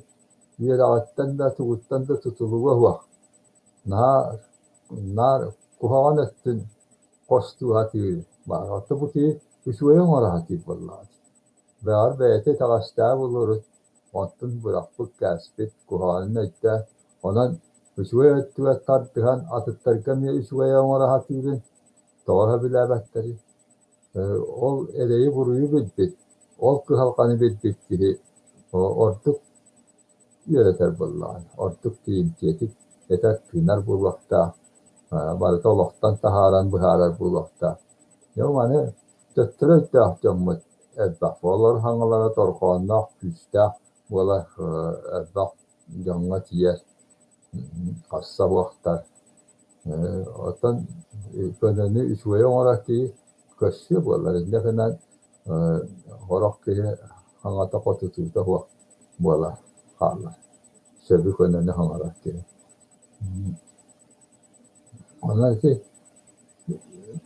үөрэҕиттэн да тугуттан да тутулуга суох. Наһаа наар куһаҕан өттүн хостуу сатыыр баар. Оттон бу киһи үчүгэйи оҥоро сатыыр буоллаҕа дии. Бэҕэр бэйэтэ итэҕэстээх буолуорун, онтун бырахпыт, кээспит, куһаҕанын өйдөөн, онон үчүгэй өттүгэр тардыһан атыттарга эмиэ үчүгэйи оҥоро сатыырын тоҕо сөбүлээбэттэрий? Ол эрэйи-буруйу билбит, ол кыһалҕаны билбит киһи ордук үөрэтэр буоллаҕына, ордук тиийимтиэтик этэр-тыынар буолуохтаах, барыта олохтон таһааран быһаарар буолуохтаах. Дьэ маны төттөрү өйдөөх дьоммут элбэх буолар, хаҥалара торҕоонноох, күүстээх буолар, элбэх дьоҥҥо тиийэр, хасса буохтар. Оттон көнөнү үчүгэйи оҥорор киһи көрсүө буолар, инньэ гынан сорох киһи хаҥата хотутуута суох буола хаалар, сөбү көнөнү хаҥарар киһи. Онон ити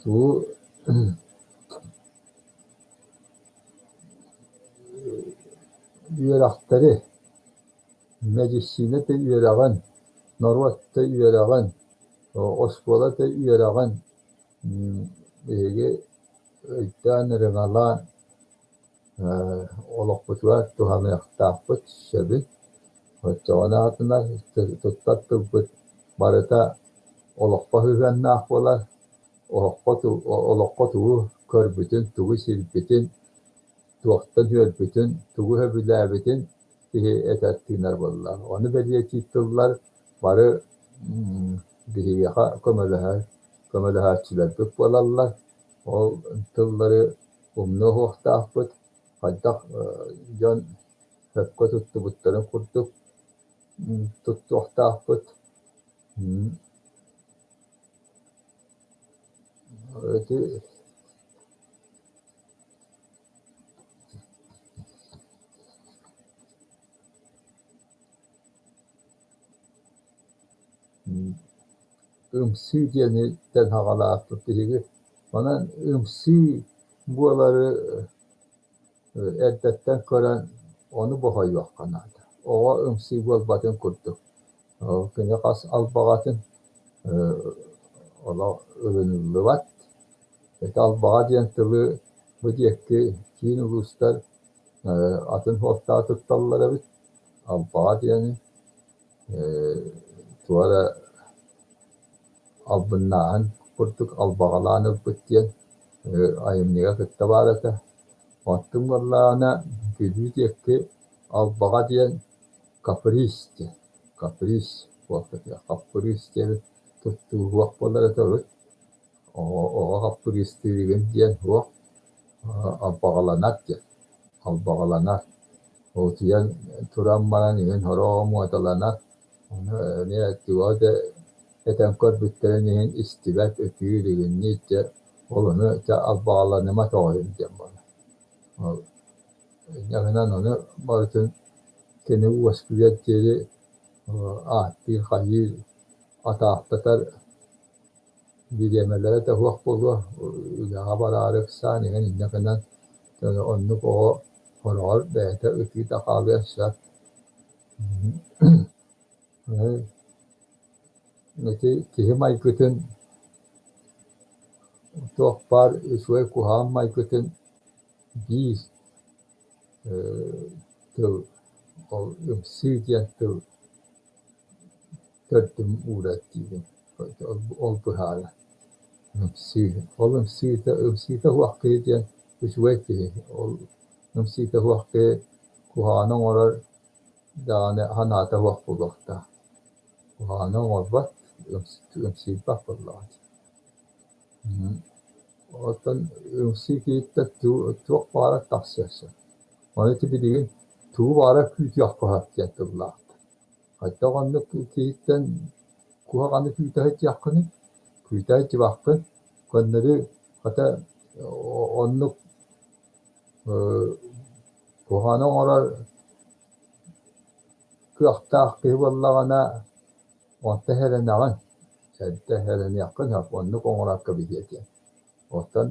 тугу үөрэхтэри, мэдиссиинэ да үөрэҕин, норуот да үөрэҕин, оскуола да үөрэҕин биһиги өйдөөн, ырыҥалаан олохпутугар туһаныахтаахпыт сөбүн. Оччоҕуна аатынан туттар тылбыт барыта олоххо сыһыаннаах буолар, олоххо тугу көрбүтүн, тугу сирбитин, туохтан үөрбүтүн, тугу сөбүлээбитин киһи этэр тыынар буолла. Ону бэлиэтиир тыллар бары биһиэхэ көмөлөһөр, көмөлөһөөччүлэрбит буолаллар. Ол тыллары умнуо суохтаахпыт, хайдах дьон сөпкө туттубуттарын курдук туттуохтаахпыт. Ити Ымсыы диэниттэн саҕалаахпыт биһиги. Онон ымсыы буолары эрдэттэн көрөн ону бохойуохха наада. Оҕо ымсыы буолбатын курдук. Ол кини хас албаҕатын олох ылыныллыбат. Ити албаҕа диэн тылы бу диэки киин улуустар атын суолтаҕа тутталлар эбит. Албаҕа диэни туох эрэ албыннааһын курдук албаҕалаан ылбыт диэн айымньыга кытта баар этэ. Оттон буоллаҕына Бүлүү диэки албаҕа диэн каприз диэн, каприз буолбут хаппырыыс диэн туттуу буолар этэ урут. Оҕо хаппырыыстыырыгын диэн суох, албаҕаланар диэн, албаҕаланар. Утуйан туран баран иһин сороҕо муоталанар, ону эмиэ туга да этэн көрбүттэрин иһин истибэт, ытыыр игинниир дьэ ол ону дьэ албаҕаланыма тоҕойум диэн буолар. Ол инньэ гынан ону барытын кини уоскуйар диэри ааттыыр, хайыыр, атаахтатар бириэмэлэрэ да суох буолуо, үлэҕэ бараары ыксаан иһэн инньэ гынан оннук оҕо хороҕор бэйэтэ ытыы да хаалыан сөп. Ити киһи майгытын туох баар үчүгэй куһаҕан майгытын биир тыл ол ымсыы диэн тыл төрдүн уурар диибин ол быһаара ымсыы. Ол ымсыыта ымсыыта суох киһи диэн үчүгэй киһи. Ол ымсыыта суох киһи куһаҕаны оҥорор даҕаны санаата суох буолуохтаах. Куһаҕаны оҥорбот, ымсыырбат буоллаҕа дии. Оттон ымсыы киһиттэн туох баҕарар тахсыан сөп. Ону ити билигин тугу баҕарар күүтүөххэ сөп диэн тыллаахтар. Хайдах оннук киһиттэн куһаҕаны күүтэ сылдьыаххыный? Күүтэ сылдьыбаккын, көннөрү хата оннук Куһаҕаны оҥорор кыахтаах киһи буоллаҕына, онто эрэнэҕин, эрдэ эрэниэххин сөп, оннук оҥорор кэбиһиэ диэн. Оттон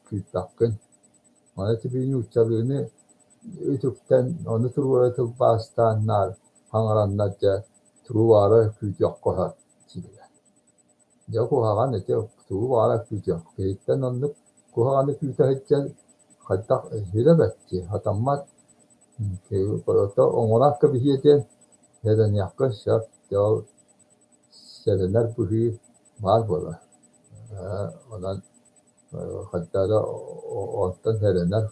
күүппэккин. Ону ити нууччалыыны үтүктэн, ону туруора тылбаастаан наар хаҥараннар дьэ тугу баҕарар күүтүөххэ сөп дииллэр. Дьэ куһаҕан ити тугу баҕарар күүтүөх. Киһиттэн оннук куһаҕаны күүтэ сылдьан хайдах сүрэ бэрт дии, сатаммат. Оҥорон кэбиһиэ диэн эрэниэххэ сөп. Дьэ ол сэрэнэр быһыы баар буолар. Онон хайдах эрэ онтон эрэнэр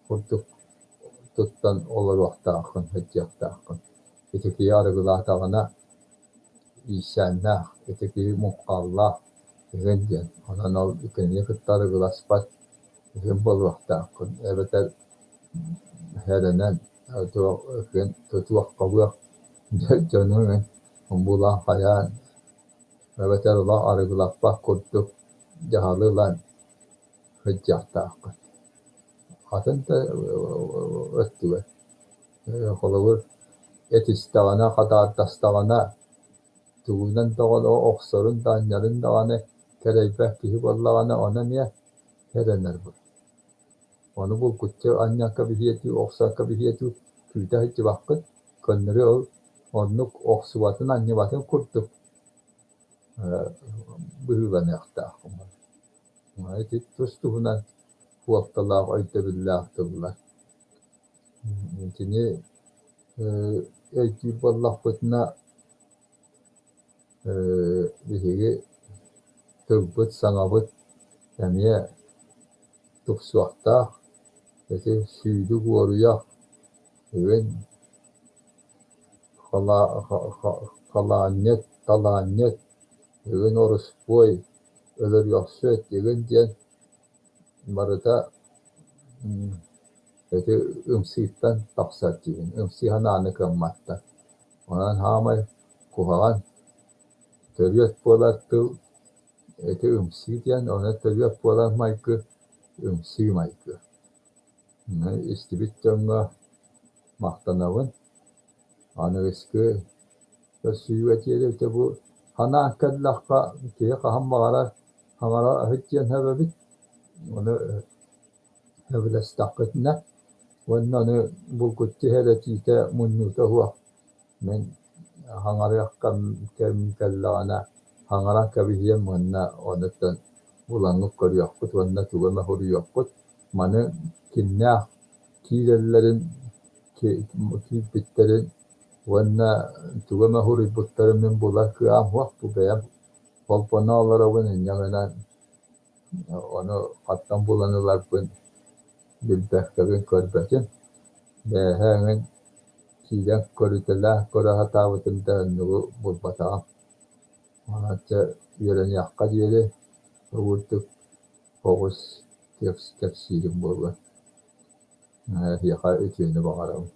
курдук туттан олоруохтааххын, сылдьыахтааххын. Ити киһи арыгылаатаҕына иирсээннээх, ити киһи муҥхааллаах игин диэн. Онон ол кинини кытта арыгыласпат игин буолуохтааххын эбэтэр эрэнэн тутуох-хабыах дьону булан хайаан эбэтэр олох арыгылаппат курдук дьаһалы ылан сылдьыахтааххын. Атын да өттүгэр холобур этистэҕинэ, хатаардастаҕына тугунан даҕаны охсорун да анньарын даҕаны кэрэйбэт киһи буоллаҕына ону эмиэ эрэнэр Ону булгуччу анньан кэбиһиэ дуу, охсон кэбиһиэ дуу күүтэ сылдьыбаккын, көннөрү ол оннук охсубатын, анньыбатын курдук быһыыланыахтааххын. Ити тус-туһунан суолталаах, өйдөбүллээх тыллар. Итини өйдүүр буоллахпытына биһиги тылбыт, саҥабыт эмиэ тупсуохтаах. Ити сүүлүк уоруйах үгүн халаанньыт, талаанньыт, үгүн ороспуой, өлөрүөхсүт игин диэн барыта ити ымсыыттан тахсар диибин, ымсыы санааны кыамматтар. Онон саамай куһаҕан төрүөт буолар тыл ити ымсыы диэн, онон төрүөт буолар майгы ымсыы майгы. Истибит дьоҥҥо махтанабын. Аныгыскы көрсүһүүгэ диэри ити бу санаан кэллэххэ киһи хаһан баҕарар хаҥара сылдьыан сөп эбит. Ону сөбүлэстэххитинэ уонна ону булгуччу иһэрэтиитэ мунньуута суох мин хаҥарыах кэм кэллэҕинэ хаҥаран кэбиһиэм уонна онуттан булаҥҥыт көрүөххүт уонна тугу эмэ суруйуоххут. Маны кимнээх киирэллэрин, киирбиттэрин уонна тугу эмэ суруйбуттарын мин булар кыаҕым суох, бу бэйэм холбоно олоробун, инньэ гынан ону хантан булан ыларбын билбэккэбин көрбөтүм. Бэйэһэ эҥин киирэн көрүтэлээн көрө сатаабытым да оннугу булбатаҕым. Онон чэ үөрэниэххэ диэри бу курдук оҕус кэпсиирим буолуо. Эһиэхэ үтүөнү баҕарабын.